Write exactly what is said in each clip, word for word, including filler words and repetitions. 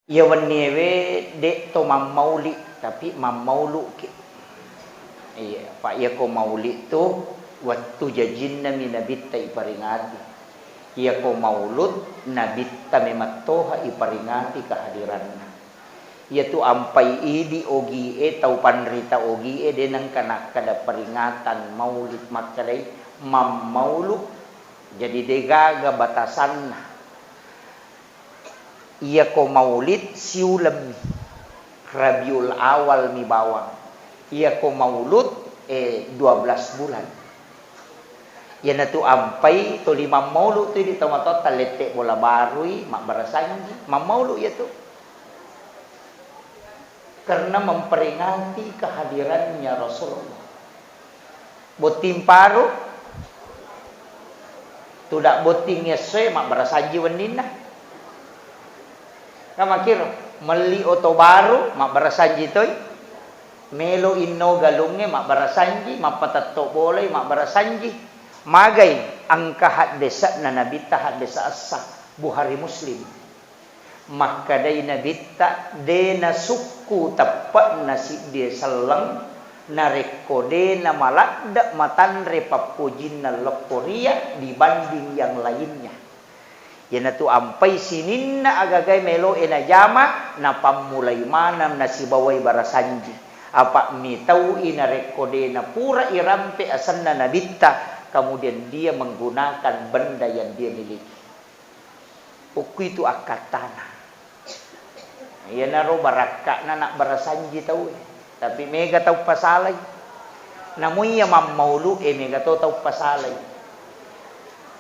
Iya wenniewe de' to mammauli, tapi mammauluki. Iya, apa iyako mauli tu wettu jajinna mi Nabitta iperingati. Iyako maulud, Nabitta memettoha iperingati kehadiranna. Iyatu ampai idi ogie, tau panrita ogie, de' nengka nakkeda peringatan maulid, makkedai mammaulu. Jadi de' gaga batasanna. Iyako maulid siulemmi, Rabiul Awal mi bawang. Iyako maulud, eh, dua belas bulan. Iyanatu ampai tuli mammaulu tu idi tomatoatta lette bola barui, mabbarasanji, mammaulu iyatu. Karena memperingati kehadirannya Rasulullah. Botting paru, tudak botting essoe, mabbarasanji wenninna. Kamakiro, melli oto baru, mabbarasanji toi. Melo inno galungnge, mabbarasanji, mappatetto bolai, mabbarasanji. Magai engka haddese'na Nabitta, haddese' essa, Bukhari Muslim. Makkedai Nabitta, de' nasukku teppe'na siddie selleng, narekko de' namaladde' matanre pappojinna lokkoria dibanding yang lainnya. Iyanatu ampai sininna agagae melo'e najama, napammulai maneng nasibawai barasanji. Apa mitau'i narekko de' napura irampe asenna Nabitta, kemudian dia menggunakan benda yang dia miliki. Okkuitu akkattana. Iyanaro barakka'na nabbarasanji tauwe. Tapi mega tau pasalai. Namu iya mammaulu'e mega to tau pasalai.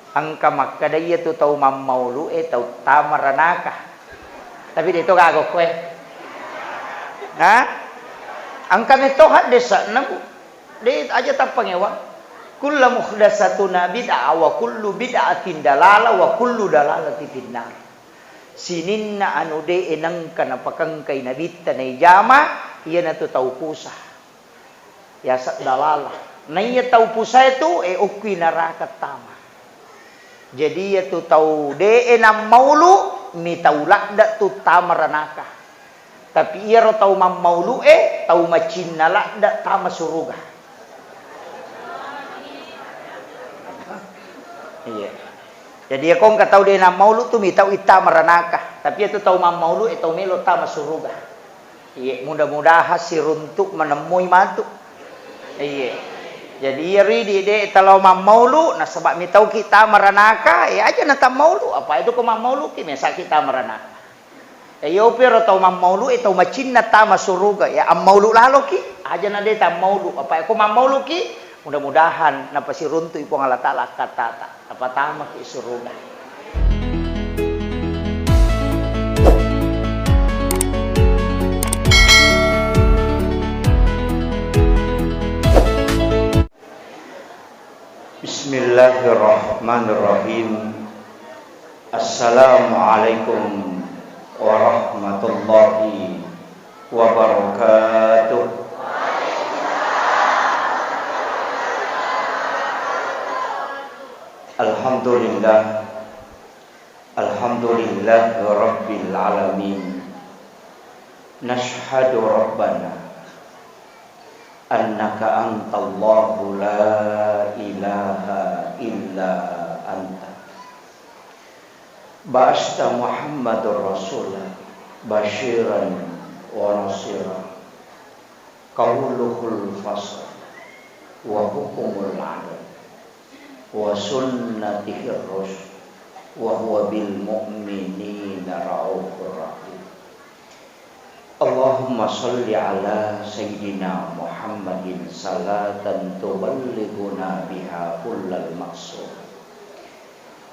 Engka makkeda iyatu tau mammaulu'e tau tama ranaka. Tapi de' to gaga okkoe. Ha? Engka metto haddese'na, Bu. De' aja tappangewang. Kullu muhdatsatin bid'ah wa kullu bid'atin dalalah wa kullu dalalatin finnar. Sininna anu de'e nengka napakengkai Nabitta naijama, iyanatu tau pusa. Yaseng dalalah. Naiya tau pusae tu, e, okkui naraka tama. Jadi, iyatu tau de'e nammaulu, mitau ladde' tu tama ranaka. Tapi iyaro tau mammaulu'e, tau macinna ladde' tama suruga. Iya. Jadi, iyako engka tau de' nammaulu tu mitau ittama ranaka. Tapi iyatu tau mammaulu'e, tau melo tama suruga. Iye, mudah-mudahan siruntu' manemmui matu. Iye. Jadi, iya ridi de' talao mammaulu, nasaba' mitauki tama ranaka, e, aja natammaulu. Apa itu ko mammauluki, mesaki tama ranaka. E, iyo piro tau mammaulu, e, tau macinna tama suruga, ya, ammaulu laloki, aja na de' tammaulu. Apa ko mammauluki, mudah-mudahan napasiruntu'i Puang Allah Ta'ala akkattata. Napatamaki suruga. Bismillahirrahmanirrahim. Assalamualaikum warahmatullahi wabarakatuh. Alhamdulillah. Alhamdulillah Rabbil Alamin. Nashhadu Rabbana annaka antallahu la ilaha illa anta. Ba'asta Muhammadur Rasula basyiran wa nasira. Qauluhul fasl wa hukmul adl wa sunnatihir rusyd wa huwa bil mu'minina raufur rahim. Allahumma shalli ala sayyidina Muhammadin salatan tuballighuna biha kullal maqsud.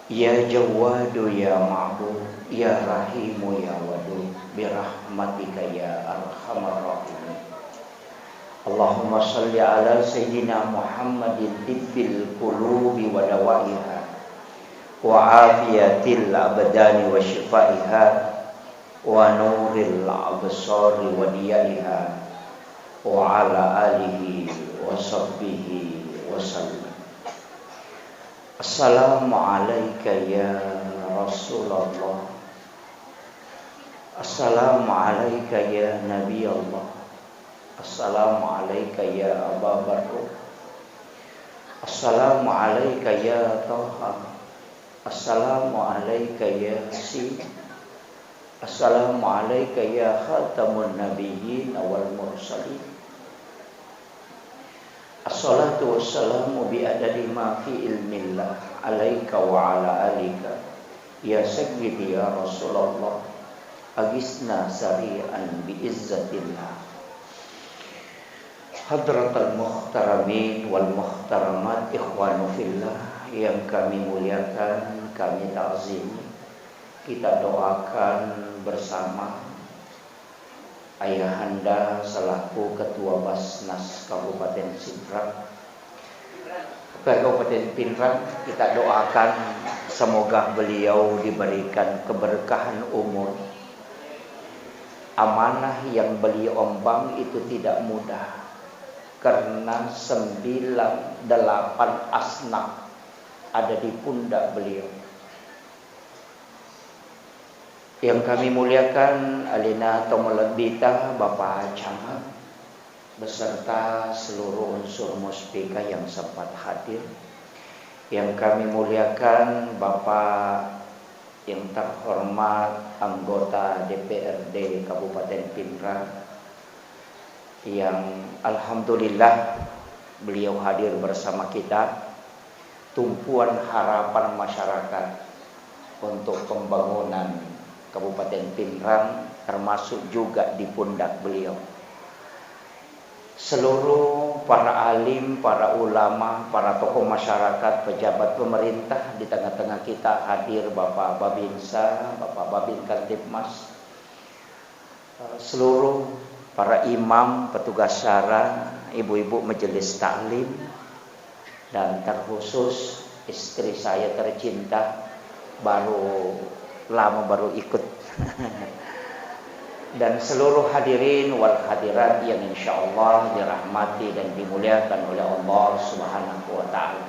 Ya Jawwadu ya Ma'bud, ya Rahimu ya Wadud, birahmatika ya arhamar rahimin. Allahumma shalli ala sayyidina Muhammadin tibbil qulubi wa dawaiha, wa afiyatil abdani wa shifaiha, wa nuril absari wa diyaiha, wa ala alihi wa sahbihi wa sallam. Assalamu alaika ya Rasulullah. Assalamu alaika ya Nabi Allah. Assalamu alaika ya Aba Bakar. Assalamu alaika ya Taha. Assalamu alaika ya Yasin. Assalamu alaika ya khatamun nabiyyin wal mursalin. Assalatu wassalamu bi adadi ma fi ilmillah alaika wa ala alika. Ya sayyidi ya Rasulullah, agisna sari'an bi izzatillah. Hadratal muhtaramin wal muhtaramat, ikhwanu fillah yang kami muliakan, kami ta'zimi, kita doakan bersama Ayahanda selaku Ketua Basnas Kabupaten Sidrap, Kabupaten Pinrang, kita doakan semoga beliau diberikan keberkahan umur. Amanah yang beliau emban itu tidak mudah, karena sembilan, delapan asnaf ada di pundak beliau. Yang kami muliakan, alena tomalebbita, Bapak Camat, beserta seluruh unsur Muspika yang sempat hadir. Yang kami muliakan, Bapak yang terhormat anggota D P R D Kabupaten Pinrang, yang alhamdulillah beliau hadir bersama kita, tumpuan harapan masyarakat untuk pembangunan Kabupaten Pinrang, termasuk juga di pundak beliau. Seluruh para alim, para ulama, para tokoh masyarakat, pejabat pemerintah, di tengah-tengah kita hadir Bapak Babinsa, Bapak Babin Kamtibmas, seluruh para imam, petugas syara, ibu-ibu majelis taklim, dan terkhusus istri saya tercinta, baru lama baru ikut. Dan seluruh hadirin wal hadirat yang insya Allah dirahmati dan dimuliakan oleh Allah Subhanahu wa Ta'ala.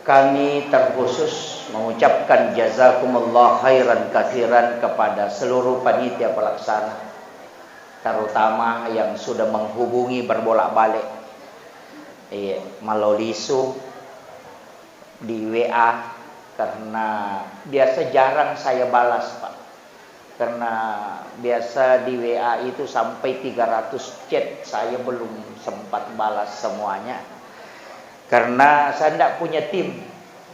Kami terkhusus mengucapkan jazakumullah khairan katsiran kepada seluruh panitia pelaksana, terutama yang sudah menghubungi berbolak-balik. Iya, malolisu di W A, karena biasa jarang saya balas, Pak. Karena biasa di W A itu sampai tiga ratus chat, saya belum sempat balas semuanya. Karena saya ndak punya tim.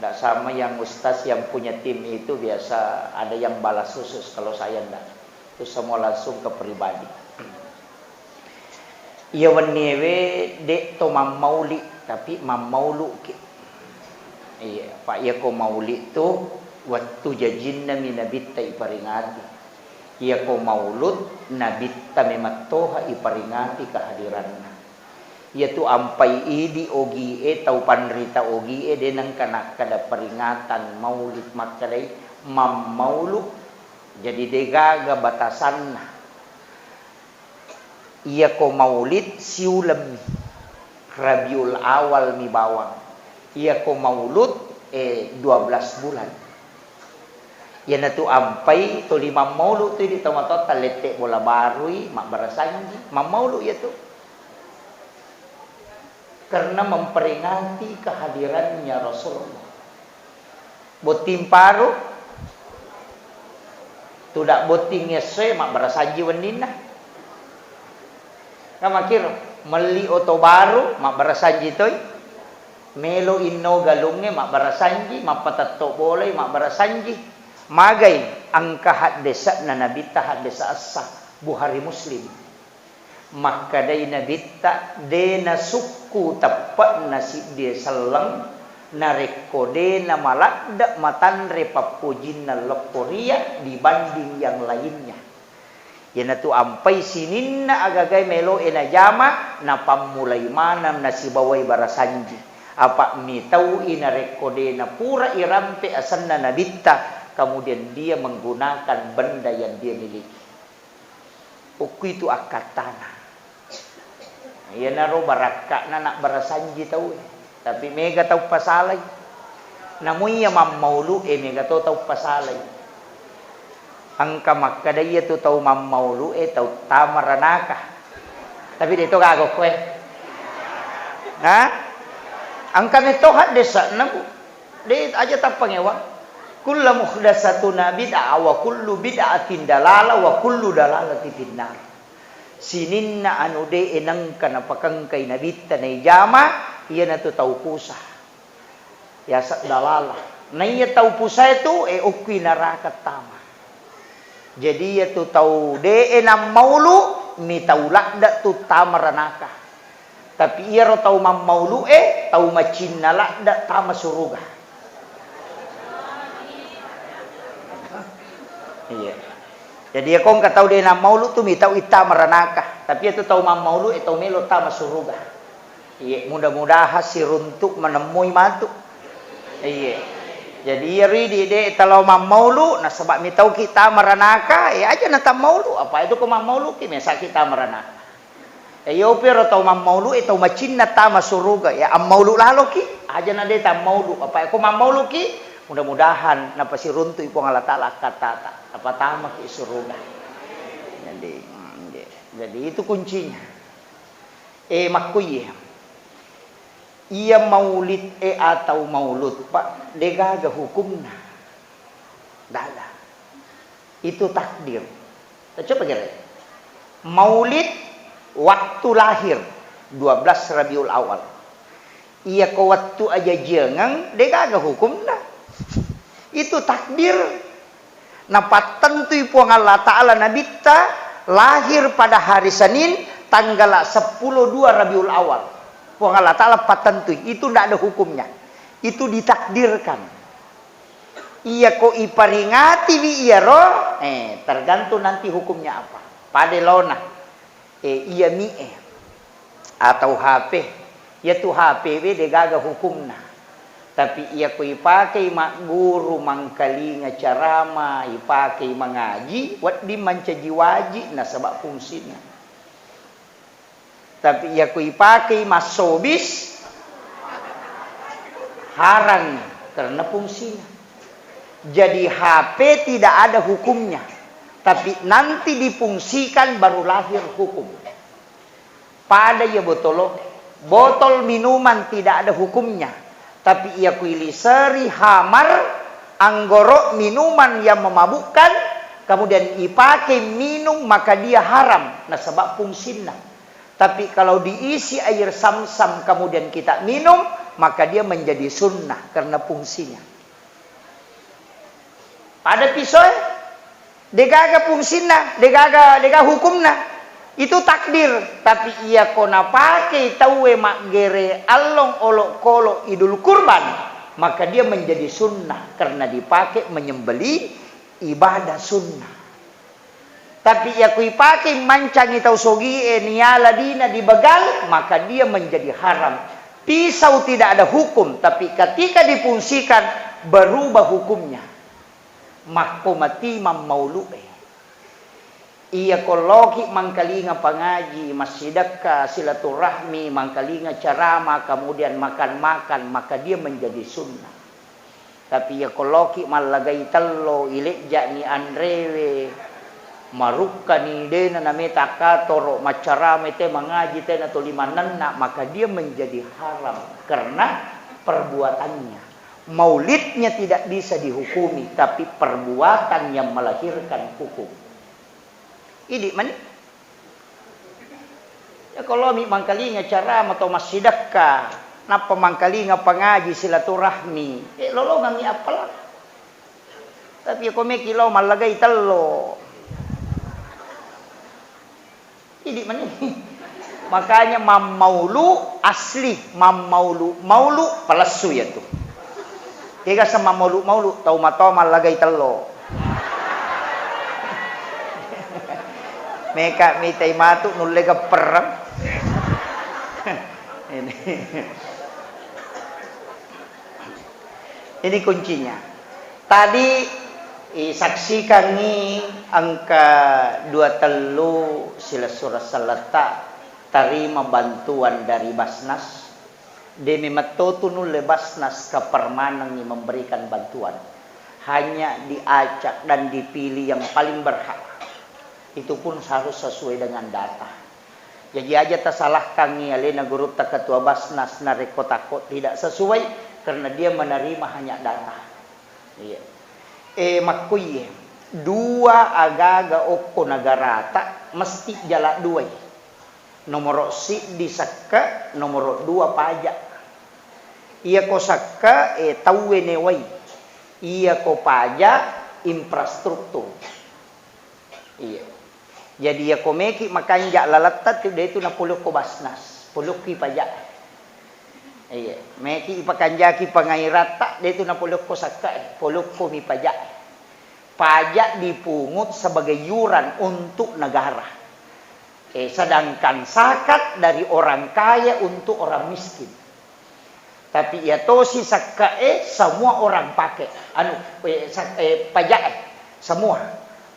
Ndak sama yang ustaz yang punya tim itu, biasa ada yang balas khusus, kalau saya ndak. Itu semua langsung ke pribadi. Iya wenniewe de' to mammauli, tapi mammauluki. Iya, Pak, iyako mauli tu wettu jajinna mi Nabitta iperingati. Iyako maulud, Nabitta memettoha iperingati kehadiranna. Iyatu ampai idi ogie, tau panrita ogie, de' nengka nakkeda peringatan maulid, makkedai mammaulu. Jadi de' gaga batasanna. Iyako maulid siulemmi, Rabiul Awal mi bawang. Iyako maulud, eh, dua belas bulan. Iyanatu ampai tuli mammaulu tu idi tomatoatta lette bola barui, mabbarasanji, mammaulu iyatu. Karena memperingati kehadirannya Rasulullah. Botting paru, tudang botting essoe, mabbarasanji wenninna. Kan makkiro, melli oto baru, mabbarasanji toi. Melo inno galungnge, mabbarasanji, mappatetto bolai, mabbarasanji. Magai engka haddese'na Nabitta, haddese' essa, Bukhari Muslim. Makkedai Nabitta, de' nasukku teppe'na siddie selleng, narekko de' namaladde' matanre pappojinna lokkoria dibanding yang lainnya. Iyanatu ampai sininna agagae melo'e najama, napammulai maneng nasibawai barasanji. Apa' mitaui narekko de' napura irampe asenna Nabitta, kemudian dia menggunakan benda yang dia miliki. Okkuitu akkattana. Iyanaro barakka'na nabbarasanji tauwe. Tapi mega tau pasalai. Namu iya mammaulu'e mega to tau pasalai. Engka makkeda iyatu tau mammaulu'e tau tama ranaka. Tapi de' to gaga okkoe. Ha? Engka metto haddese'na, Bu. De' aja tappangewang. Kullu muhdatsatin bid'ah wa kullu bid'atin dalalah wa kullu dalalatin finnar. Sininna anu de'e nengka napakengkai nabitta naijama, iyanatu tau pusa. Yaseng dalalah. Naiya tau pusae tu, e, okkui naraka tama. Jadi, iyatu tau de'e nammaulu, mi tau ladde tu tama ranaka. Tapi iyaro tau mammaulu'e, tau macinna ladde tama suruga. Iya. Jadi, iyako engka tau de' nammaulu tu, mi tau ittama ranaka. Tapi iyatu tau mammaulu'e, tau melo tama suruga. Iye, mudah-mudahan siruntu' manemmui matu. Iye. Jadi, iyaro idi' de' talao mammaulu, nasaba' mitauki tama ranaka, e, aja natammaulu. Apa itu ko mammauluki, mesaki tama ranaka. E, iyopi ro tau mammaulu'e, tau macinna tama suruga, ya ammaulu laloki, aja na de' tammaulu. Apa ko mammauluki, mudah-mudahan napasiruntu'i Puang Allah Ta'ala akkattata, napatamaki suruga. Jadi, mm, jadi itu kuncinya. E, makkuiye. Iya maulid e atau maulud, Pak, de' gaga hukumna. Gaga. Itu takdir. Coba kira. Maulid waktu lahir, dua belas Rabiul Awal. Iyako wettu ajajiangeng, de' gaga hukumna. Itu takdir. Napattentui Puang Allah Ta'ala nabitta lahir pada hari Senin, tanggal sepuluh dua Rabiul Awal. Puang Allah Ta'ala pattentui. Itu ndak ada hukumnya. Itu ditakdirkan. Iyako iparingatiwi iyaro, eh, tergantung nanti hukumnya apa. Pada laona. E, iya mi e atau H P. Iyatu H P we de' gaga hukumna. Tapi iyako ipakei magguru, mangkalinga carama, ipakei mangaji, wedding mancaji waji nasaba' fungsinna. Tapi iyako ipakei massobis, haram karena fungsinya. Jadi H P tidak ada hukumnya, tapi nanti difungsikan baru lahir hukum. Pada iya botolo, botol minuman tidak ada hukumnya. Tapi iya kuiliseri hamar, anggoro, minuman yang memabukkan, kemudian ipake minum, maka dia haram. Nasaba fungsinna. Tapi kalau diisi air samsam kemudian kita minum, maka dia menjadi sunnah karena fungsinya. Pada pisoe, degaga fungsinna, degaga, dega hukumna. Itu takdir. Tapi iyako napake tauwe maggere allong olokolo Idul Kurban, maka dia menjadi sunnah karena dipake menyembelih ibadah sunnah. Tapi iyako ipake mancangi tau sogie niala dina dibegal, maka dia menjadi haram. Pisau tidak ada hukum, tapi ketika difungsikan, berubah hukumnya. Makko mati mammaulu'e. Iyako loki mangkalinga pangaji, massidekka, silaturahmi, mangkalinga carama, kemudian makan-makan, maka dia menjadi sunnah. Tapi iyako loki mallagai tello, ilejja'ni anrewe, marukkani dena nameta katoro, maccarama te mangaji tena tuli manenna, maka dia menjadi haram karena perbuatannya. Maulidnya tidak bisa dihukumi, tapi perbuatan yang melahirkan hukum. Idi mani. Ya, kalau mi mangkalinga carama atau massidekka, nappa mangkalinga pangaji silaturahmi, eh, lolongangi appalang. Tapi ko meki lo mallagai tello. Idi mani. Makanya mammaulu asli, mammaulu, maulu palessu ya tu. Kega sama maulu-maulu, tau matoa mallagai tello. Meka mitai matu nulle geppereng. Ini. Ini kuncinya. Tadi isaksikangngi engka dua tellu silessureng selletta tarima bantuan dari Basnas. De memetto tu nulle Basnas kapermanengngi memberikan bantuan. hanya diacak dan dipilih yang paling berhak. Itu pun harus sesuai dengan data. Jadi aja tasalahkangngi alena gurutta ketua Basnas narekko takko tidak sesuai, karena dia menerima hanya data. Iya. Eh, makkuiye, dua agaga okko nagarata mesti jala duai. Nomoro siddi sekke, nomoro dua pajak. Iyako sekke, eh, tauwe newai. Iyako pajak, infrastruktur. Iya. Jadi iyako meki makanja laletta tu, de tu napolokko Basnas, polokki pajak. Iya, meki ipakanjaki pangairatta, de tu napolokko sekke, polokko mi pajak. Pajak dipungut sebagai iuran untuk negara. Eh, sedangkan zakat dari orang kaya untuk orang miskin. Tapi iya tosi sekke'e semua orang pake. Anu, eh, sak-, eh, paja'e semua.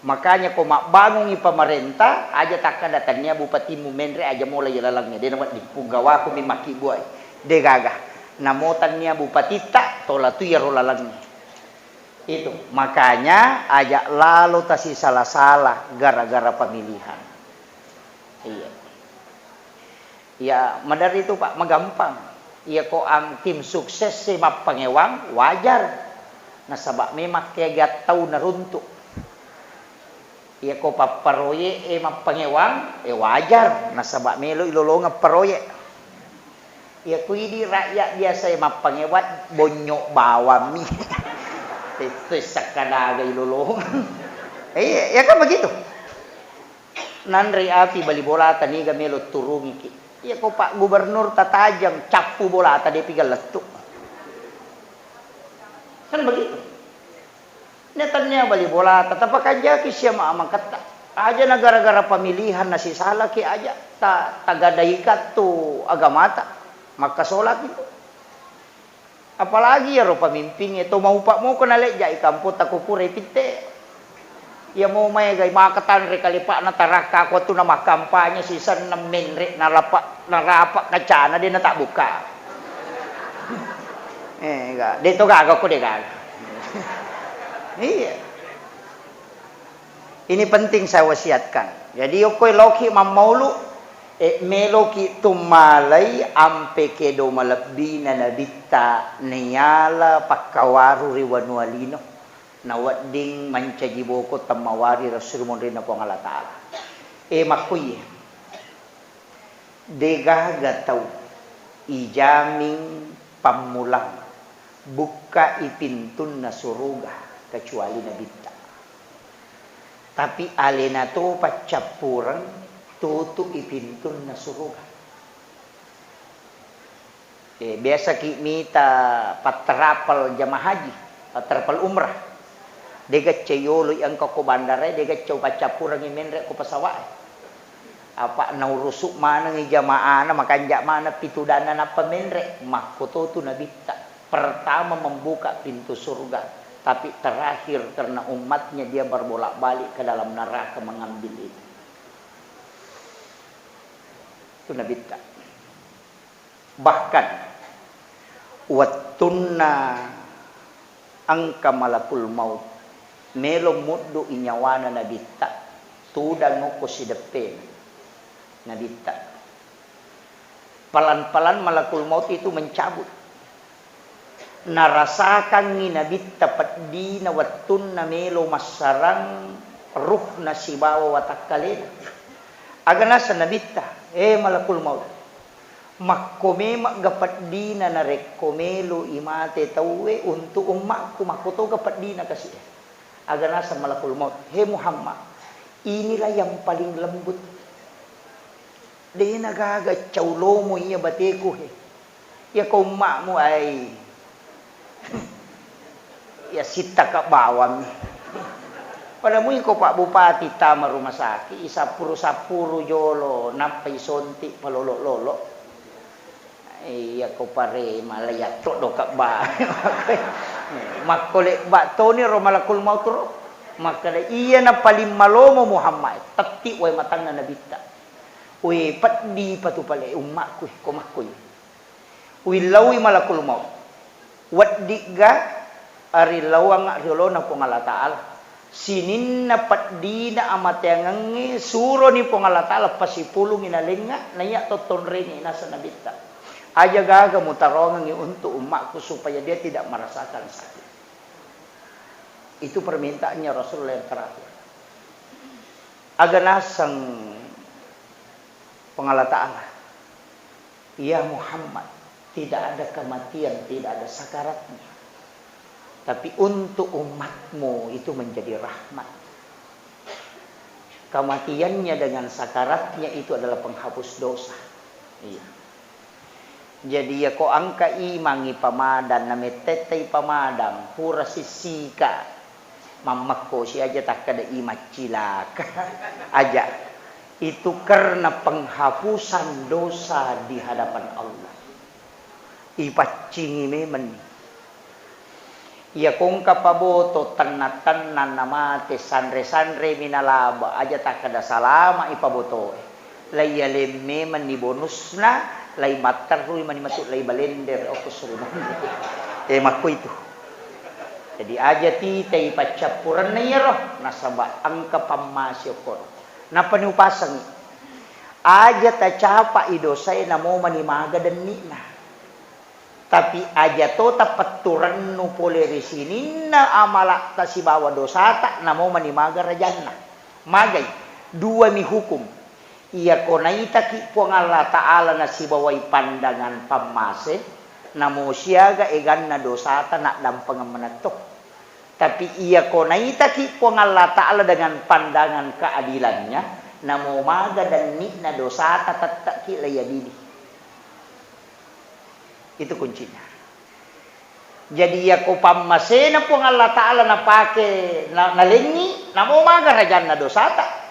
Makanya ko mabbangungi pemerintah, aja takkada tennia bupatimu menre aja mola iya lalengnge. Dena wedding puggawaku mi makkibbuai. De gaga. Namo tennia bupatitta, tola tu iyaro lalengnge. Itu. Makanya aja lalo tasisala-sala gara-gara pemilihan. Iya. Ya, maderri tu, Pak, magampang. Iya ko am-, tim sukses e mappangewang, wajar. Nasaba memang kegiat tau naruntuk. Iya ko papparoyek e mappangewang, eh, wajar. Nasaba melo ilolongeng paroyek. Iya ko idi rakyat biasa e mappangewang, bonyok bawang mi. Itu sakkadaga ilolongeng. Iya, ya kan begitu. Nanrei api bali bolata niga melo turungiki. Iya ko Pak Gubernur tatajeng cappu bolata depi ga lettu. Kan begitu. Netannia bali bolata tapakanjaki sia ma-, maketta. Aja na gara-gara pemilihan nasisalaki aja ta-, tagadai kattu agamata. Makkasolaki tu. Apalagi iyaro pamimpingnge to maupa moko nalejja'i kampotta ko pura ipitte. Iya mo maegai maka tanre kalepa'na tarakka ko wettunna makkampanye sisenna menre narapa, narapa kacana de natabbukka. Eh, ga, de to gaga ko de gaga. Iya. Ini penting saya wasiatkan. Jadi, okko eloki mammaulu, eh, meloki tummalai ampe kedo malebbina Nabitta naiala pakkawaru ri wanua lino, nawedding mancaji boko temmawari ri monrinna Puang Allah Ta'ala. Eh, makkuiye. Degaga tau ijaming pammulang bukkai pintunna suruga kecuali Nabitta. Tapi alena to paccappureng tutu'i pintunna suruga. Eh, biasaki mita patterapal jamaah haji, patterapal umrah. Dega ceyoloi engka ko bandarae, dega cau paccappurengngi menre ko pesawa'e. Apa naurusu manengngi jamaahna, makanja maneng pitudanna nappa menre, makkototu Nabitta. Pertama membuka pintu surga, tapi terakhir karena umatnya dia berbolak-balik ke dalam neraka mengambil itu. Itu Nabitta. Bahkan, wettunna engka malakul maut melo muddu'i nyawana Nabitta, tudang okko sideppena Nabitta. Pelan-pelan malakul maut itu mencabut. Narasakangngi Nabitta peddina wettunna melo massarang ruhna sibawa watakkalena. Aga naseng Nabitta, "Eh, malakul maut, makko memegga peddina narekko melo imate tauwe untuk ummakku, makkotoga peddina kasi e?" Aga naseng malakul maut, "He Muhammad, inilah yang paling lembut. Dena gaga cau lomo iya bateku he. Iya ko ummakmu ai." Iya sittaka bawammi. Pada mui ko Pak Bupati tama rumah sakit, isappuru-sappuru jolo, nappa isonti palolo-lolo. Iya ko parema la yatto doka ba. Makko lebba toni ro malakul maut ro. Makkeda iya na paling malomo Muhammad, tetti wae matanna Nabitta. We peddi patu pale ummakku ko makkoi. Willaui malakul maut. Weddigga Arilauangnga ri olona Puang Allah Ta'ala. Sininna peddina amateangengnge, suroni Puang Allah Ta'ala pasipulungi nalengnga, naiya tottonrengi naseng Nabitta. Aja gaga mutaroangengngi untuk ummakku supaya dia tidak merasakan sakit. Itu permintaannya Rasulullah yang terakhir. Aga naseng Puang Allah Ta'ala, "Ya Muhammad, tidak ada kematian, tidak ada sakaratnya. Tapi untuk umatmu itu menjadi rahmat." Kematiannya dengan sakaratnya itu adalah penghapus dosa. Iya. Jadi, iyako engka imangngi pamadang, namettettai pamadang, pura sissika. Mammekkosi aja takkeda i maccilaka. Aja. Itu karena penghapusan dosa di hadapan Allah. Ipaccingi memenni. Iyako engka paboto tenna-tenna namate, sanre-sanremi nalaba, aja takkeda salama i pabotoe. Laiyaleng memenni bonusna, laimatterrui mani matu laibalender okko suruga. Eh, makkuitu. Jadi aja titei paccappurenna iyaro, nasaba engka pammase okkoro. Nappani upasengi. Aja tacapai dosae namo mani maga denni'na. Tapi aja to tapetturennu pole ri sininna amala'ta sibawa dosata, namo mani maga rajanna. Magai, duami hukum. Iyako naitaki Puang Allah Ta'ala nasibawai pandangan pammase, namo siaga eganna dosata naddampengeng manetto. Tapi iyako naitaki Puang Allah Ta'ala dengan pandangan keadilannya, namo maga denni'na dosata tetteki laiadili. Itu kuncinya. Jadi, iyako pammasena Puang Allah Ta'ala napake, na-, nalengngi, namo maga rajanna dosata.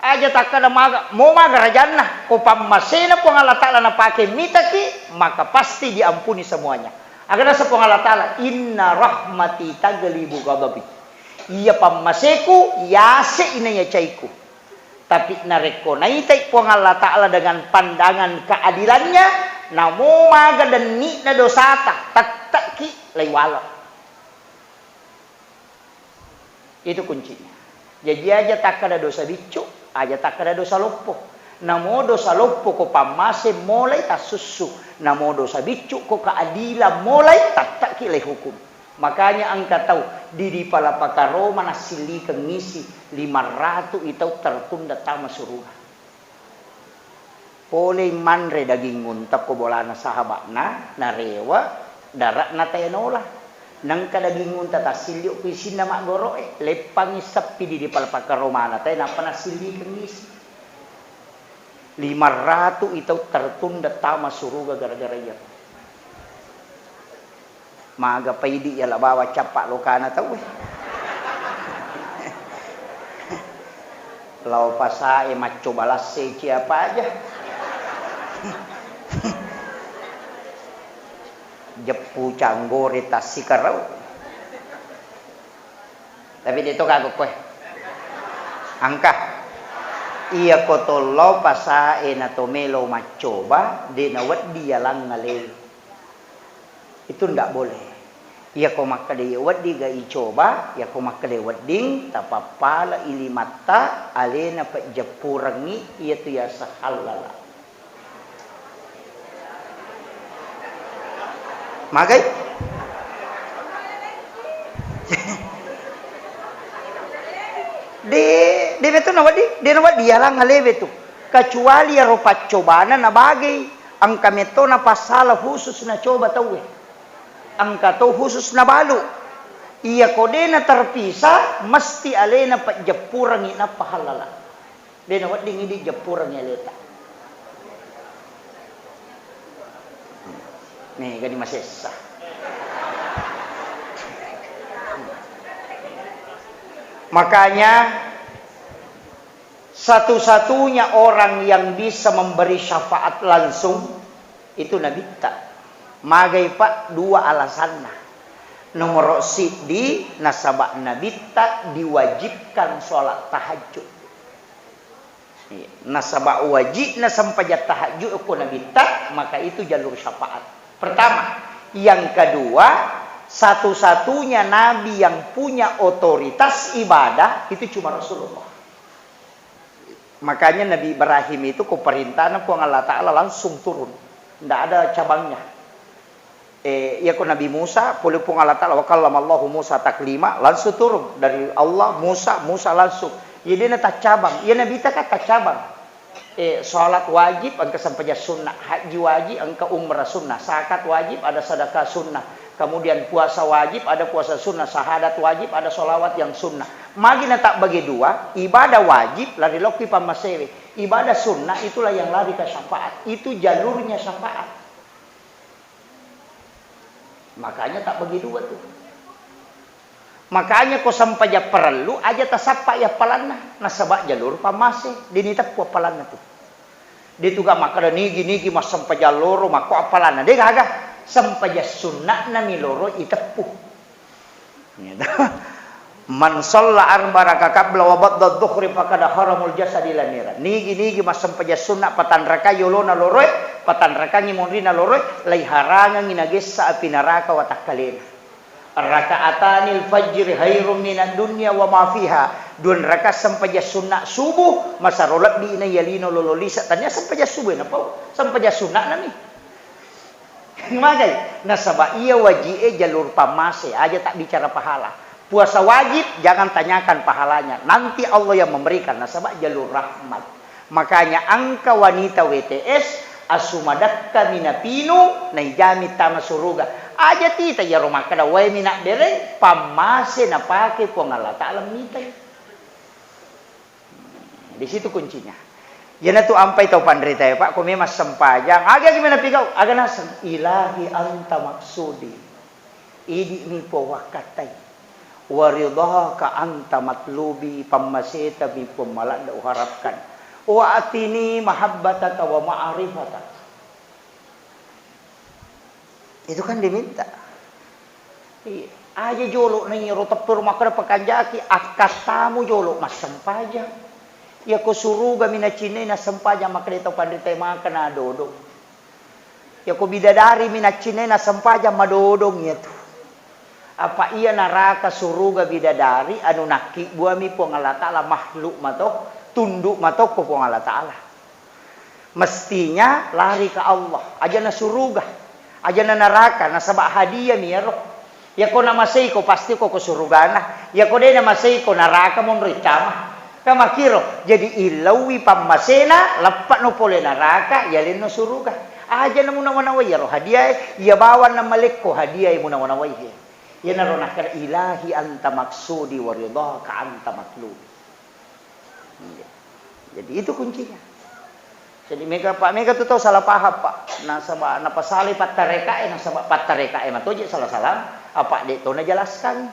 Aja takkada maga, mo maga rajanna, ko pammasena Puang Allah Ta'ala napake mitaki, maka pasti diampuni semuanya. Aga naseng Puang Allah Ta'ala, "Inna rahmati taglibu ghadabi." Iya pammaseku, yase' inaiya caiku. Tapi narekko naitai Puang Allah Ta'ala dengan pandangan keadilannya, namo maga denni'na dosata, tette'ki laiwala. Itu kuncinya. Jaji aja takkada dosa biccu, aja takkada dosa loppo. Namo dosa loppo ko pammase molai tassussu, namo dosa biccu ko keadilan molai tette'ki laihukum. Makanya engka tau di, di Palapa Karoma nassillikeng isi lima ratu i tau tertunda tama suruga. Polei manre daging unta ko bolana sahaba'na, narewe, dara'na tae nola. Nengka daging unta tassilliu ku isinna maggoro'e, leppangi seppi di, di Palapa Karomana tae, nappa nassillikeng isi. Lima ratu i tau tertunda tama suruga gara-gara iyaro. Maga paidi yala bawang cappa lokana tauwe. Lao pasae maccoba lasse ciapa aja. Jeppu canggore tassikarau. Tapi de' to kago koe. Engka. Iyako to lao pasae na to melo maccoba, de' nawedding yalang ale. Itu ndak boleh. Iyako makkeda iya wedding ga icoba, iyako makkeda wedding, tapappala ilimatta, alena pejjeppurengngi, iyatu yaseng hallala. Magai? De, de betu nawedding, de nawedding yalang alewe tu. Kecuali iyaro paccobana nabagei, engka metto napassala khusus nacoba tauwe. Engka to khusus nabalu. Iyako de naterpisah, mesti alena pejjeppurengngi nappa hallala. De nawedding idi jeppurengngi aleta. Megani masessa. Makanya, satu-satunya orang yang bisa memberi syafaat langsung itu Nabitta. Magai, Pak? Dua alasanna. Nomoro siddi, nasaba Nabitta diwajibkan sholat tahajud. Iya. Nasaba wajibna sempajang tahajud ko Nabitta, maka itu jalur syafaat. Pertama. Yang kedua, Satu-satunya nabi yang punya otoritas ibadah itu cuma Rasulullah. Makanya Nabi Ibrahim itu ko perintahna Puang Allah Ta'ala langsung turun. Ndak ada cabangnya. Eh, iya ko Nabi Musa, pole Puang Allah Ta'ala, "Wa kallamallahu Musa taklima," langsung turun dari Allah, Musa, Musa langsung. Iya, de' na taccabang. Iya, Nabi ta kan taccabang. Eh, salat wajib, engka sempajang sunnah. Haji wajib, engka umrah sunnah. Zakat wajib, ada sedekah sunnah. Kemudian puasa wajib, ada puasa sunnah. Syahadat wajib, ada sholawat yang sunnah. Magi na tabbagi dua, ibadah wajib, lari lokki pammasewe. Ibadah sunnah itulah yang lari ke syafaat. Itu jalurnya syafaat. Makanya tabbagi dua tuh. Makanya ko sempajang parellu, aja tasappa i appalanna, nasaba jalur pammase, de' ni teppu appalanna tu. De' tu ga makkeda nigi-nigi massempajang loro makko appalanna, de' gaga. Sempajang sunna'na mi loro iteppu. Gitu. Man shalla arba raka qabla wa ba'da dhuhri faqad haramul jasadi ila niran. Nigi-nigi massempajang sunna patanrakai yolona loroe, patanrakangi monrina loroe, laiharangangi nagessa api naraka watakkalena. Raka'atanil fajri khairum minad dunya wa ma fiha. Dua rakaat sempajang sunna subuh, masaro lebbi na iya lino lolo lisa. Tania sempajang subuh na pau. Sempajang sunna nami. Magai, nasaba iya waji'e jalur pammase, aja tak bicara pahala. Puasa wajib, jangan tanyakan pahalanya. Nanti Allah yang memberikan, nasaba jalur rahmat. Makanya engka wanita W T S, asu madakka minapinu, naijami tama suruga. Aja tita iyaro makkeda, wae minabbereng, pammase napake Puang Allah Ta'ala mitai. Di situ kuncinya. Iyanatu ampai tau panritae, Pak, ko memang sempajang, aga-aga mena pigau, aga naseng, "Ilahi anta maksudi." Idi mi Puang wakkattai. "Wa ridhaka anta matlubi," pammaseta mi Puang maladda uharapkan. "Wa atini mahabbataka wa ma'rifataka." Itu kan diminta. Iya. Aja jolo na iyaro teppero makkeda pakanjaki, akkattamu jolo massempajang. Iyako suruga mi nacinnai nassempajang makkeda tau panritae maka nadodong. Iyako bidadari mi nacinnai nassempajang madodong iyatu. Apa iya naraka suruga bidadari anu nakkibbuami Puang Allah Ta'ala makhluk mato, tunduk mato ko Puang Allah Ta'ala. Mestinya lari ke Allah, aja na suruga, aja na naraka, nasaba hadiah mi iyaro. Iyako namaseiko, pasti ko, ko surugana. Iyako de namaseiko, naraka monro icama. Ka makkiro, jadi illauwi pammasena, leppa no pole naraka, yalenno suruga. Aja na munawa-nawai iyaro hadiah e, iya bawang na malekko hadiah e munawa-nawai he. Iyanaro nakkeda, "Ilahi anta maksudi wa ridhaka anta matlubi." Iya. Jadi itu kuncinya. Jadi mega, Pak, mega tu tau salah paham, Pak. Nasaba napasalai pattarekae, nasaba pattarekae matoje salah-salah, apa de to najelaskan.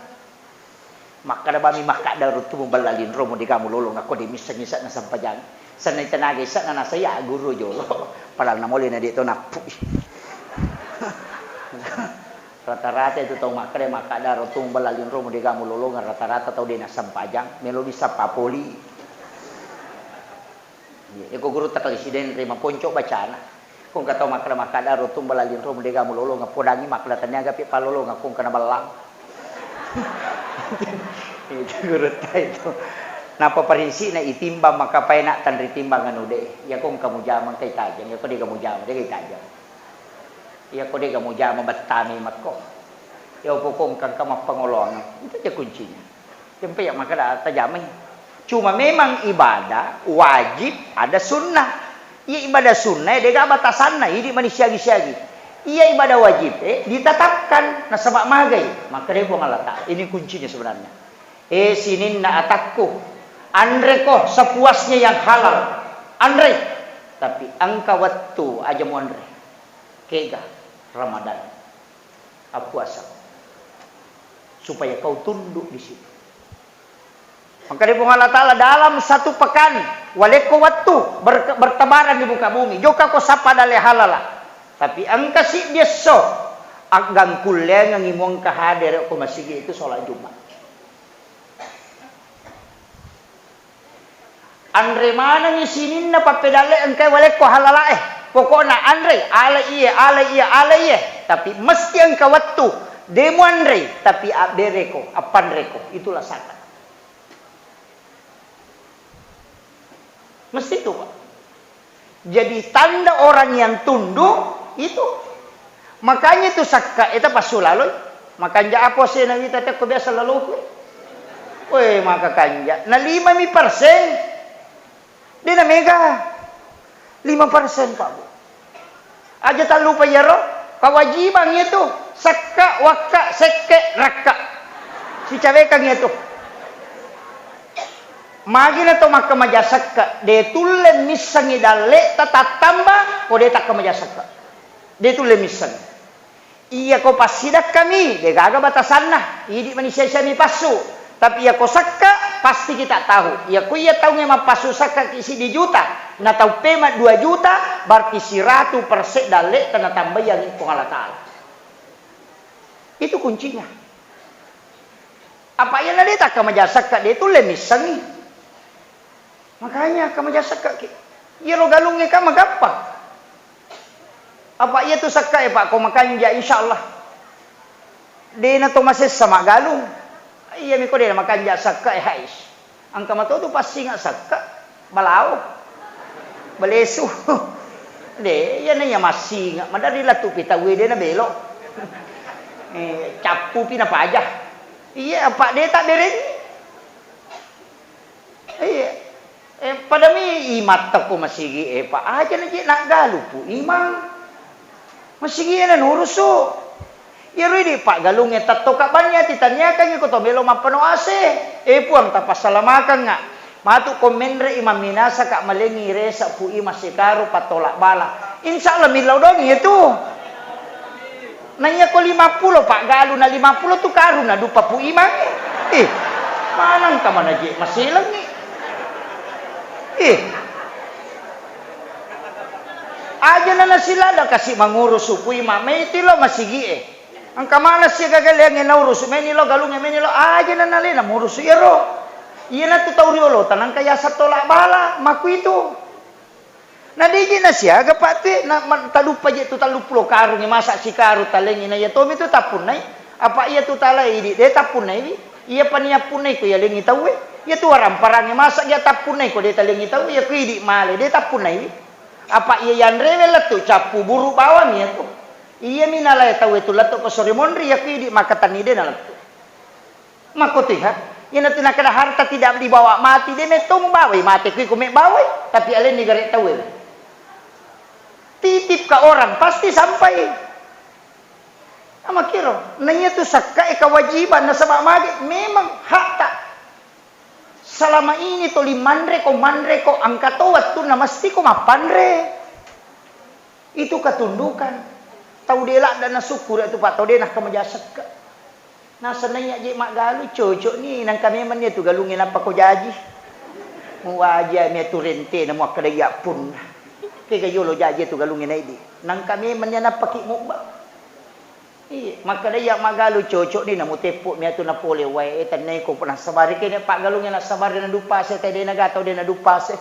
Makkada bami makkada ruttu muballa linromu de gamu lolong akko de misseng isa na sempajang. Senna tenaga isa na nasaya guru jolo. Padahal namole na de to nappui. Rata-rata itu tau makkeda, makkada rottung bella linromu de gamu lolongeng, rata-rata tau de nassempajang, melo bisa papoli. Iya, eko guru takali sidenre maponco bacana. Kong ka tau makkeda, makkada rottung bella linromu de gamu lolongeng, podangi makkeda taniaga pi palolongeng, kong kana bellang. Itu guru ta itu. Napa parinsi na itimbang maka paena tanri timbang anu de. Ya kong kamu jamang kai tajang, ya ko de kamu jamang, de kai tajang. Iyako de ga mujama bettami makko. Iya upokongkang ka mappangoloang. Itu aja kuncinya. Tempe ya makkada tajamai. Cuma memang ibadah wajib ada sunnah. Iya ibadah sunnah de ga batasanna, idi mani siagi-siagi. Iya ibadah wajib eh ditetapkan nasaba magai. Makkada Puang Allah Ta'ala. Ini kuncinya sebenarnya. Eh sininna atakku. Anreko sepuasnya yang halal. Anre. Tapi engka wettu aja muanre. Kega Ramadan, appuasa, supaya kau tunduk di situ. Maka di Puang Allah Ta'ala dalam satu pekan, walekko wettu ber-, bertebaran di muka bumi, jokka ko sappa dalle halala. Tapi engka siddi esso, aggangkullengengi muengka hadere ko masigi itu sholat Jumat. Anre manengngi sininna pappedalle engkae walekko halalae. Pokokna anre, ale iye, ale iye, ale iye. Tapi mesti engka wettu De muanrei, tapi abbereko, appanreko, itulah zakat. Mesti itu, Pak. Jadi tanda orang yang tunduk itu. Makanya itu sakka eta passulaloi. Makanja apa sena wita tekko biasa laloku. Weh, maka kanja. Na lima mi persen. De na mega. Lima persen, Pak, Bu. Aja tallupa iyaro, kawajibang itu. Sekka, wakka, sekke, rakka. Sicawekang itu. Magi na to makkamaja sekka, de tulle missengi dalle ta tattamba, ko de takkamaja sekka. De tulle misseng. Iyako passidakkami, de gaga batasanna, idi mani sia-sia mi passu. Tapi iyako sekka, pasti kita tahu. Iyako iya taunge mappassu sekka ki siddi juta, na tau pema dua juta, berarti siratu persen dalle ta natambayangi Puang Allah Ta'ala. Itu kuncinya. Apa iya na de takkamaja sekka, de tulle missengi. Makanya kamaja sekka ki. Iyaro galungnge ka magappa. Apa iya tu sekka e, Pak, ko makanja, insya Allah. De na to masessa maggalung. Iya mi ko de na makanja sekka e, hais. Engka mato tu passinga sekka. Balao. Balesu. De, iya na iya massinga. Madari latu pitawe de na belo. Eh, cappu pi na paja. Iya, apa de tak bereng. Iya. Eh, padami imatta ko masigi e, Pak. Aja na je naggalu pu imang. Masigi e na nurusu. Iyaro idi paggalungnge tattoka banni ati tanniakangngi ko to melo mappano ase. Eh, Puang, tapassalamakanga. Matu ko menre imang minasa ka malengi resa pu imang sikaru pattola bala. Insya Allah millau dongi itu. Na iya ko lima pulo, Pak, galu na lima pulo tu karung na dupa pu imang. Eh, manang ka manaje maselengi. Eh. Aja na nasilada kasi mangurus pu imang, meti lo masigi e. Engka mana sia gagaleangnge naurusu, meni lo galungnge, meni lo aja na nalena murusu iyaro. Iya na tu tau riolo tanangka yasa tola bala, maku itu. Na deje na siaga, Pak, tue, na, ma-, taduppa je tu telluppulo karungnge, masa sikaru talengi, na iya tomi tu tappunnai. Apa iya tu talai idi, de tappunnaiwi. Iya paniappunnai ko yalengi tauwe. Iya tu waramparangnge, masa iya tappunnai ko de talengi tauwe, iya ko idi male, de tappunnaiwi. Apa iya yanrewe lettu cappu buru bawang iya tu. Iya mi nalai tauwe tu lettu ko sore monri, iya ko idi makatanni de na lettu. Makkotoi ha? Iyanatu nakkeda harta tidak dibawa mati, de metto mubawai mate kui ko mebbawai, tapi alenni gare tauwe. Titip ka orang, pasti sampai. Amakkiro, na iyatu sakkae kewajiban, nasaba mage memang hakta. Selama ini toli manre ko, manre ko, engka to wettunna mesti ko mappanre. Itu ketundukan. Tau de ladda nasukkuru tu, Pak, tau de nakkamaja sekka. Nasennaiya je maggalu, cocok ni, nangka memang ni tu galungnge nappa ko jaji. Muwaja mi tu rentena muakkeda iya punna. Kega yolo jaji tu galungnge naidi. Nangka memang ni nappa ki mubba. Iya, makkeda iya maggalu, cocok ni, namuteppu mi tu napole wae, eh, tenneko nasabari kene paggalungnge nasabari nadupase, tede naga tau de nadupase.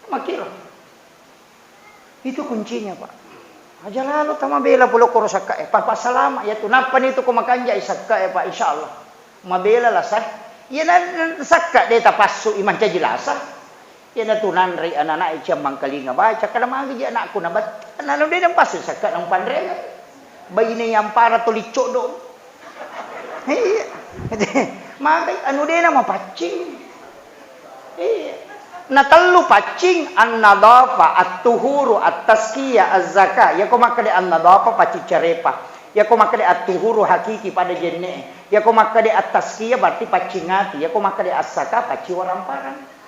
Makkiro. Itu kuncinya, Pak. Aja lalo tamabela pole koro sakkae, Pak, Pak, salama iya tu. Nappani tu ko makanjai sakkae, Pak, insya Allah. Mabela lah, sah. Iya na, na, sakka de tapassu i mancaji lasa. Iya na tu nanrei anak-anak e ciammangkalinga baca, kada magi ji anakku nabat. Anak-anak de napassu sakka nang panrena. Baine yang para toli codong. Iya. Magai anu de na mapaccing. Iya. Na tellu paccing, an-nadhafa, at-tuhuru, at-tazkiyah, az-zakah. Yako makkeda an-nadhafa paccing carepa. Yako makkeda at-tuhuru hakiki pada jenne. Yako makkeda at-tazkiyah berarti paccing ati. Yako makkeda az-zakah paccing waramparang.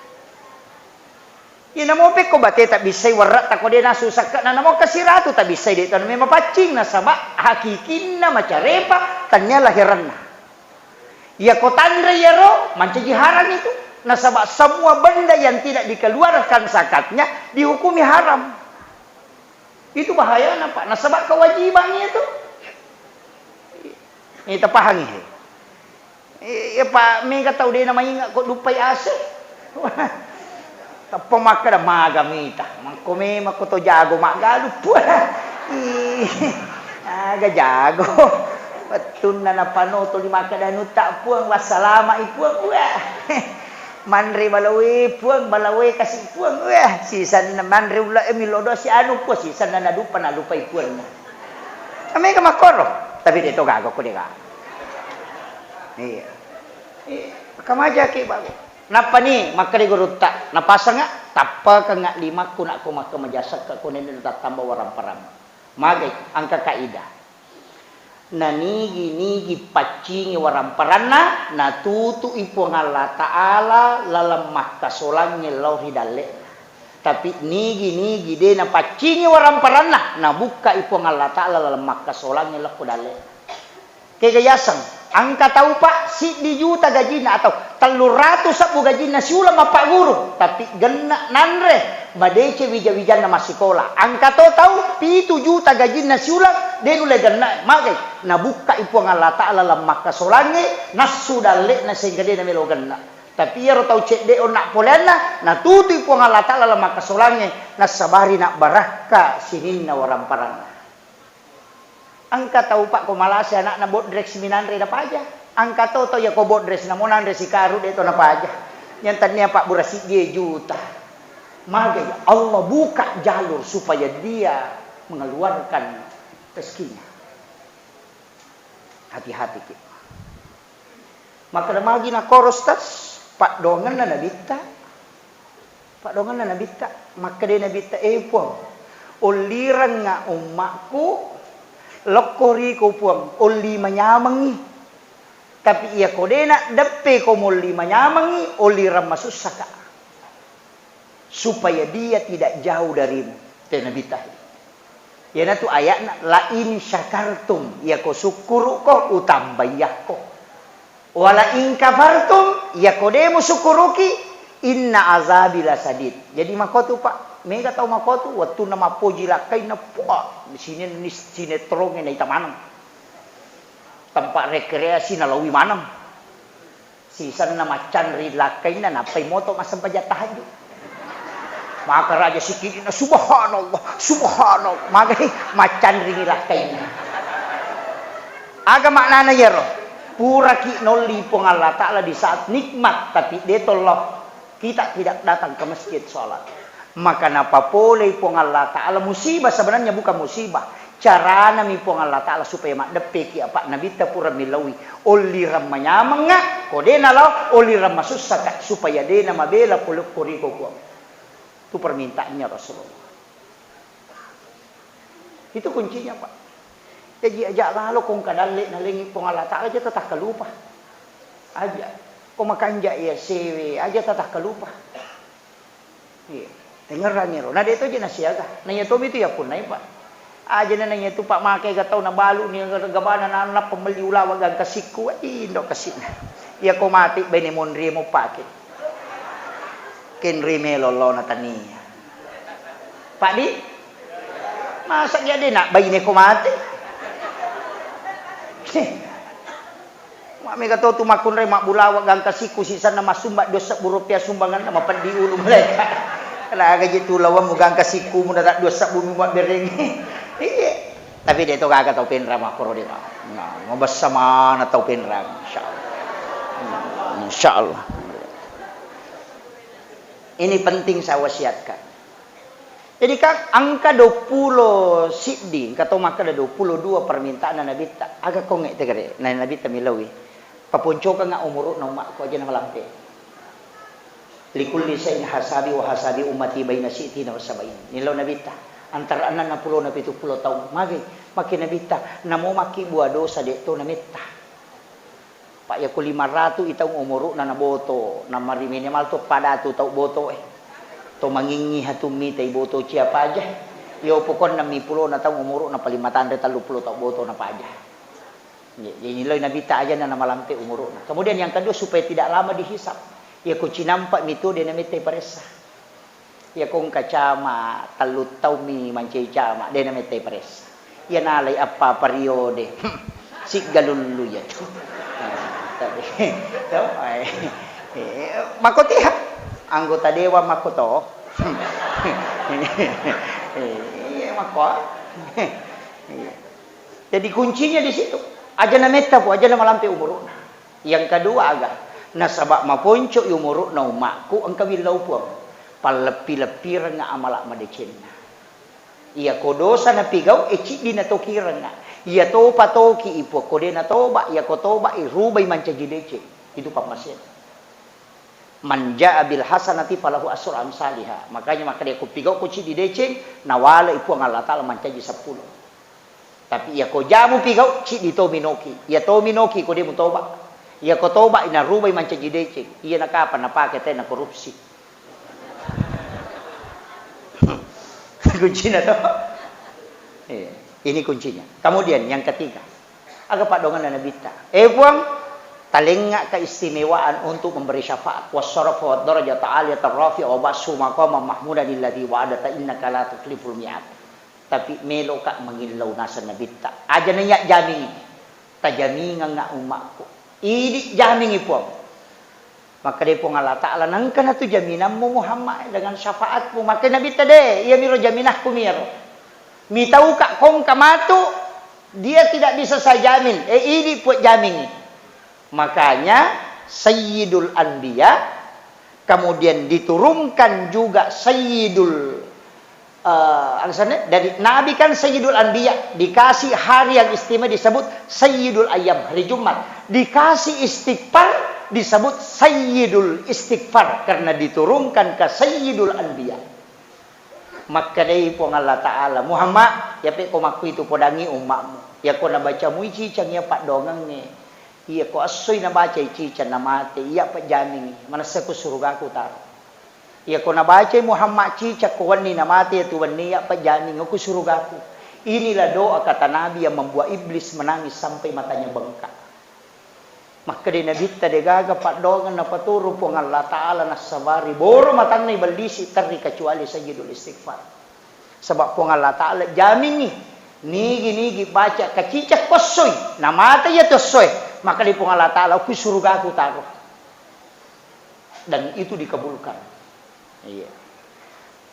Iya namo pekko bate tabbissai werra tako de nasu sakka na namo kasiratu tabbissai de tanu memapaccing nasaba hakikinna macarepa tania lahiranna. Iyako tanre iyaro mancaji haram itu. Nasaba semua benda yang tidak dikeluarkan zakatnya dihukumi haram. Itu bahayana, Pak. Nasaba kewajiban itu. Ini tapahangi. Iya, Pak, mega tau de namainga ko duppai ase. Tappa makkeda maga mita. Mangko memang ko to jago maggalu. Puh. Ih, aga jago. Wettunna napanoto lima kedanutta Puang, wassalama'i Puang, wah. Manre balawe Puang, balawe kasi Puang, wah. Sisanna manre ulle e millau dosi anu Puang, sisanna nadupa nalupai Puang. Mega makkoro, tapi de to gaga ko de gaga. Iya. Iya, kamajaki bago. Nappani makkeda gurutta, napasengnga, tappakengnga limakku nakko makka majasakka ko nenne tattamba waramparammu. Magai, engka kaidah. Nanigi-nigi paccingi waramparanna, natutu'i Puang Allah Ta'ala laleng makkasolangnge lao ri dalle'na. Tapi nigi-nigi de napaccingi waramparanna, nabukkai Puang Allah Ta'ala laleng makkasolangnge lao ko dalle'na. Kega yaseng, engka tau, Pak, siddi juta gajinna atau tellung ratu sebbu gajinna siuleng mappagguru, tapi genne nanre, madeceng wija-wijanna massikola. Engka to tau pitu juta gajinna siuleng, de nulle genne, magai, nabukkai Puang Allah Ta'ala laleng makkasolangnge, nassu dalle'na sehingga de namelo genne. Tapi iyaro tau cedde onna poleanna, natutui Puang Allah Ta'ala laleng makkasolangnge, nassabari nabbarakka sininna waramparanna. Engka tau, Pak, ko malase anakna bodrek siminanre napaja. Engka to tau iya ko bodrek namo nanre sikaru de to napaja. Yang tania pabbura siddi juta. Magai Allah buka jalur supaya dia mengeluarkan rezekinya. Hati-hati ki. Makkeda magi nakkoro, Ustaz? Paddoangenna Nabitta. Paddoangenna Nabitta. Makkeda Nabitta, "Eh, Puang, ollirengnga ummakku lokko riko, Puang, olli manyamengngi. Tapi iyako de naddeppe ko molli manyamengngi, ollireng masussaka." Supaya dia tidak jauh darimu. Te Nabitta. Iyanatu ayatna, "La in syakartum," iyako sukkuruko, utambaiyakko. "Wa la in kafartum," iyako de musukkuruki, "inna azabi lasadid." Jadi makotu, Pak, mega tau makotu, wettunna mappoji lakkainna, puah, sine-, sinetrongnge naita maneng. Tempat rekreasi nalawi maneng. Sisenna maccanri lakkainna, nappai moto massempajang tahajud. Maka raja sikidina, "Subhanallah, subhanallah." Magai maccanringi lakkainna. Aga maknana iyaro? Puraki nolli Puang Allah Ta'ala di saat nikmat, tapi de tollo. Kita tidak datang ke masjid sholat. Maka napapolei Puang Allah Ta'ala musibah, sebenarnya bukan musibah. Caranami Puang Allah Ta'ala supaya maddeppeki apa Nabitta pura milaui. Ollireng manyamengnga, ko de nalao, ollireng masussaka, supaya de namabela polokko riko Puang. Itu permintaannya Rasulullah. Itu kuncinya, Pak. Jaji aja lalo kong kadalle nalengi Puang Allah Ta'ala aja tatakkalupa. Aja. Ko makanja iya sewe, aja tatakkalupa. Iya. Dengerangi ro. Na de to je nasiaga. Na iya to mitu ya punnai, Pak. Aja na iya tu, Pak, make ga tau nabalu ni gabana na nappa melli ulawa gangka sikku. Indo kasina. Iya ko mati bene monri mo pake. Kenri melo lo na tania. Pak di? Masa dia de nak baine ko mati? Mak mega to tu makkunrai mabbulawa gangka sikku sisanna massumba dua sebbu rupiah sumbanganna mapeddi ulu malaika. Laga je tu lawammu gangka sikkumu data dua sebbu mu mabberengi. Iya. Tapi de to gaga tau penrang makkoro de, Pak. Nah, mabessa mana tau penrang, insyaallah. Hmm, insyaallah. Ini penting saya wasiatkan. Jadi kan engka duappulo siddi, engka to makkeda duappulo dua permintaanna Nabitta. Aga kongnge tegere? Na Nabitta milaui. Paponcokengnga umuru'na ummakku aja na malampe. Likulli syai'in hasabi wa hasabi ummati baina sittina wa sabain. Nillau Nabitta, antara enneng pulo na pitu pulo taung. Magi, maki Nabitta, namo makkibbua dosa de to nametta. Pak, yako lima ratu i taung umuru'na naboto, namarimene mal to padatu tau boto e. To mangingngi hatu mitai boto cia paja. Yo pokokna mi pulo na taung umuru'na paling matanre tellu pulo tau boto na paja. Jadi nilai Nabitta aja na namalampe umuru'na. Kemudian yang kedua supaya tidak lama dihisab. Yako cinampa mi tu de namettai paressa. Iya ko engka cama, tellu taummi mancaji cama, de namettai paressa. Iya nalai appa periode, siggalullu iya tu. Tapi, to, eh, eh, makkotiha, anggota dewan makkoto. Iya, makko. Iya. Jadi kuncinya di situ. Aja nametta, Puang, aja namalampe umuru'na. Yang kedua aga, nasaba maponco'i umuru'na ummakku, engka willau, Puang. Palleppi-leppirengnga amala madecenna. Iyako dosa napigau, e, ciddi natokirengnga. Iya topa toki i, Puang, ko de natoba, iyako toba i, rubai mancaji deceng. Itu pammasena. Man jaa bil hasanati falahu asru amsaliha. Makanya makkeda ko pigau ko ciddi deceng, nawale i Puang Allah Taala mancaji seppulo. Tapi iya ko jamu pigau, ciddi to minoki. Iya to minoki ko de mutoba. Iya ko toba, inarubai mancaji deceng. Iya nakapa napake tena korupsi. Kuncina to. Iya. Ini kuncinya. Kemudian yang ketiga, aga paddoanganna Nabitta. Eh, Puang, talengnga keistimewaan untuk memberi syafaat. Wassarafa wad darajata aliyata rafi'a wa ba'su maqama mahmudan alladzi wa'adata innaka la tukhliful mi'ad. Tapi meloka mangillau naseng Nabitta. Aja naiya jamingi. Tajamingengnga ummakku. Idi jamingi, Puang. Makkedai Puang Allah Ta'ala, "Nengka natu jaminammu Muhammad dengan syafaatmu." Makkeda Nabitta, "De, iyamiro jaminahku miro. Mitauka kongka matu, dia tidak bisa saya jamin." Eh, idi Puang jamingi. Makanya Sayyidul Anbiya, kemudian diturunkan juga Sayyidul Eh, alasannya, dari Nabi kan Sayyidul Anbiya, dikasih hari yang istimewa disebut Sayyidul Ayyam, hari Jumat. Dikasih istighfar disebut Sayyidul Istighfar karena diturunkan ke Sayyidul Anbiya. Makkedai Puang Allah Ta'ala, "Muhammad, yape ko makkuitu podangi ummakmu. Yako nabacamui cicang iya paddoangengnge. Iya ko essoi nabacai cicang namate, iya pejjamingi, manessa ku surugaku taro." Iyako nabacai Muhammad cicak ko wenni namate iyatu wenni, iya pejjamingngo ku surugaku. Inilah doa kata Nabi yang membuat iblis menangis sampai matanya bengkak. Makkedai Nabitta, degaga paddoangeng napaturu Puang Allah Ta'ala nassabari boro matanna ibellisi terri kecuali Sayyidul Istighfar. Sebab Puang Allah Ta'ala jamingi, nigi-nigi baca kacicak ko essoi, namate iyatu essoe, makkedai Puang Allah Ta'ala, ku surugaku taro. Dan itu dikabulkan. Iya.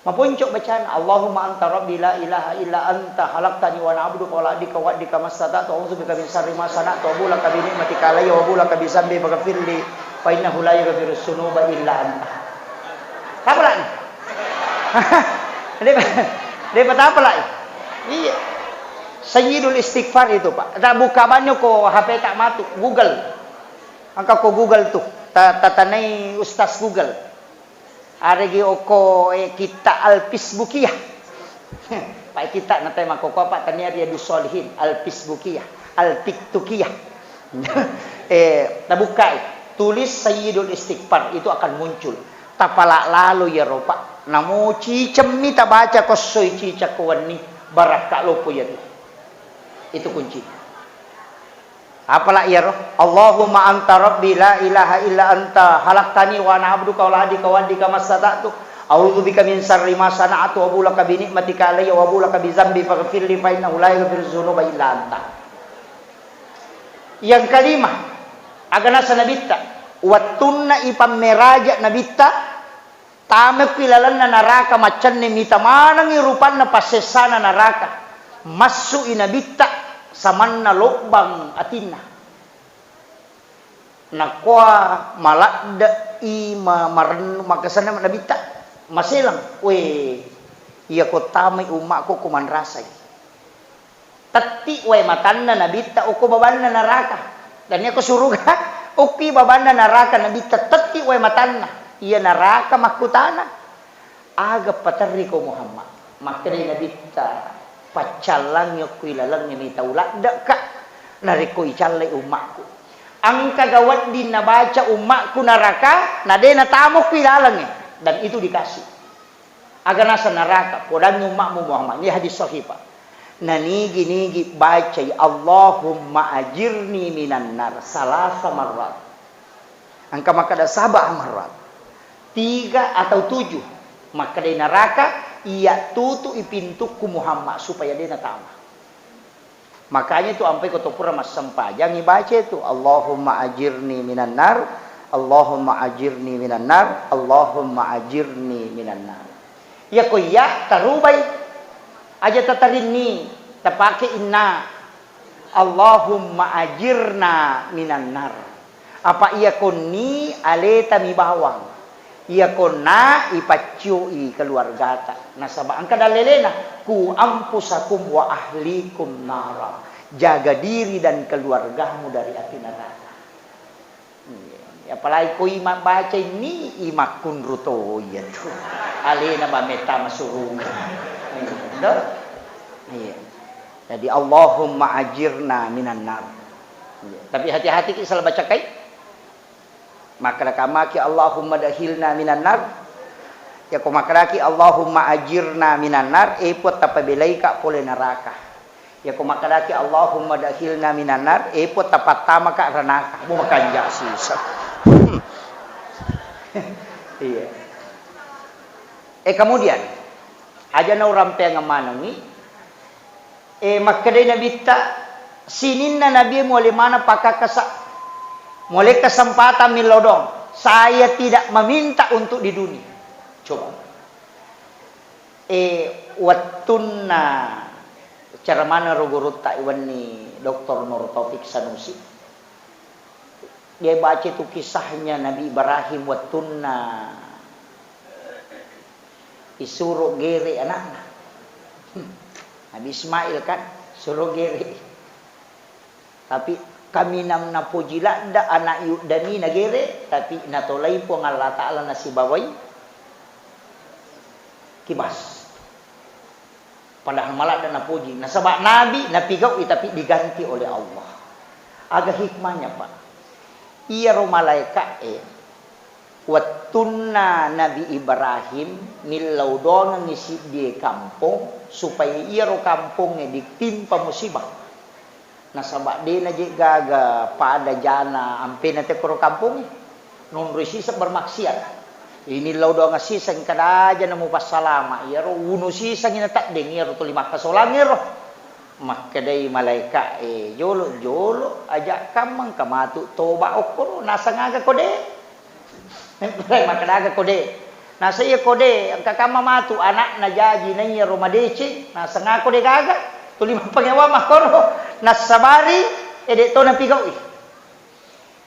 Maponco bacaan, "Allahumma anta rabbi la ilaha illa anta khalaqtani wa ana abduka wa ala ahdika wa wa'dika mastata'tu, a'udzu bika min syarri ma sana'tu, abu'u laka bi ni'matika alayya wa abu'u laka bi dzambi faghfirli fa innahu la yaghfirudz dzunuba illa anta." Tapalani. Depa, depa tapalai. Iya. Sayyidul Istighfar itu, Pak. Tak buka banyak ko H P tak matu, Google. Engka ko Google tu, ta-, tatanai Ustaz Google. Aregi okko, eh, kitta Al-Fisbukiyah. Pak kitta natai makkoko apa tania Riyadus Shalihin, Al-Fisbukiyah, Al-Tiktukiyah. Eh, tabukkai, tulis Sayyidul Istighfar, itu akan muncul. Tapala lalo iyaro, Pak. Namo cicemmi tabaca ko essoi cicak ko wenni, barakka loppo iyatu. Itu kunci. Apala iyaro? "Allahumma anta rabbi la ilaha illa anta khalaqtani wa ana abduka wa ala ahdika wa wa'dika mastata'tu. A'udzu bika min syarri ma sana'tu, abu'u laka bi ni'matika alayya wa abu'u laka bi dzambi faghfirli fa innahu la yaghfirudz dzunuba illa anta." Yang kelima, aga naseng Nabitta, wettunna ipammeraja Nabitta, Tamekki lalenna naraka maccenning mita manengngi rupanna passessana naraka. Massu'i Nabitta samanna lobbang atinna. Nakkoa maladde'i ma-, marennu, makkasenna Nabitta maseleng. Wé, iyako tamai ummakku ko manrasai. Tetti wae matanna Nabitta okko babanna naraka. Dan iyako suruga, okki babanna naraka Nabitta tetti wae matanna. Iya naraka makkutana, "Aga paterriko Muhammad?" Makkedai Nabitta, "Paccallangngi okko ilalengnge mi tau laddekka, narekko icallai ummakku. Engkaga wedding nabaca ummakku naraka, na de natamo okko ilalengnge." Dan itu dikasih. Aga naseng naraka, podangngi ummakmu Muhammad. Ini hadis sahih, Pak. Nanigi-nigi bacai, "Allahumma ajirni minan nar," salasa marrat. Engka makkeda saba marrat. Tiga atau tujuh. Makkedai naraka, iya tutu'i pintukku Muhammad supaya de natama. Makanya tu ampai ko to pura massempajang ibaca tu, "Allahumma ajirni minan nar, Allahumma ajirni minan nar, Allahumma ajirni minan nar." Iya ko iya tarubai. Aja tatarinni, tapake inna. Allahumma ajirna minan nar. Apa iya konni aleta mi bawang. Iya konna ipaccioi keluargata. Nasaba engka dallelena, "Ku anfusakum wa ahlikum nara." Jaga diri dan keluargamu dari api neraka. Iya. Apalagi ko i mabbaca ini, i makkunru to iya tu. Alena ba metta masurunga. Iya, do? Iya. Jadi, Allahumma ajirna minan nar. Iya. Tapi hati-hati ki salah baca kai. Makkeda kamaki, "Allahumma dakhilna minan nar." Ya ko makkedaki, "Allahumma ajirna minan nar," eh, Puang, tapabelai ka pole neraka. Ya ko makkedaki, "Allahumma dakhilna minan nar," eh, Puang, tapattamaka ranaka. Bo makanja sisa. Iya. Eh, kemudian, aja na urampeang manengi, eh, makkedai Nabitta, sininna Nabi muale mana pakakasa, muale kesempatan millau doang. Saya tidak meminta untuk di dunia. Coba. Eh, wettunna cara mana ro gurutta iwenni Doktor Nur Taufik Sanusi. Dia baca itu kisahnya Nabi Ibrahim wettunna isuro gere anakna. Nabi Ismail kan, suro gere. Tapi kaminang napoji ladda anak yuddani nagere, tapi natolai Puang Allah Ta'ala nasibawai kibas. Padahal maladda napoji. Nasaba nabi napigaui tapi diganti oleh Allah. Aga hikmahnya, Pak? Iyaro malaeka'e, wettunna Nabi Ibrahim millau doangengngi siddie kampong supaya iyaro kampongnge ditimpa musibah. Nasaba de'na je gaga pada jana ampena te koro kampongnge. Nonroi siseng bermaksiat. Ini lau doang siseng kada aja namupassalama. Iyaro unu siseng ina teddeng iyaro tuli makkasolangngero. Makkedai malaeka'e, "Jolo-jolo aja kammang kamatu toba okkoro naseng aga kode." Makkedaga kode. Nasa iya kode, engka kamma matu anakna jaji na iyaro madeceng, naseng ako de gaga, tuli mappangewa makkoro, nassabari, e, de to napigaui.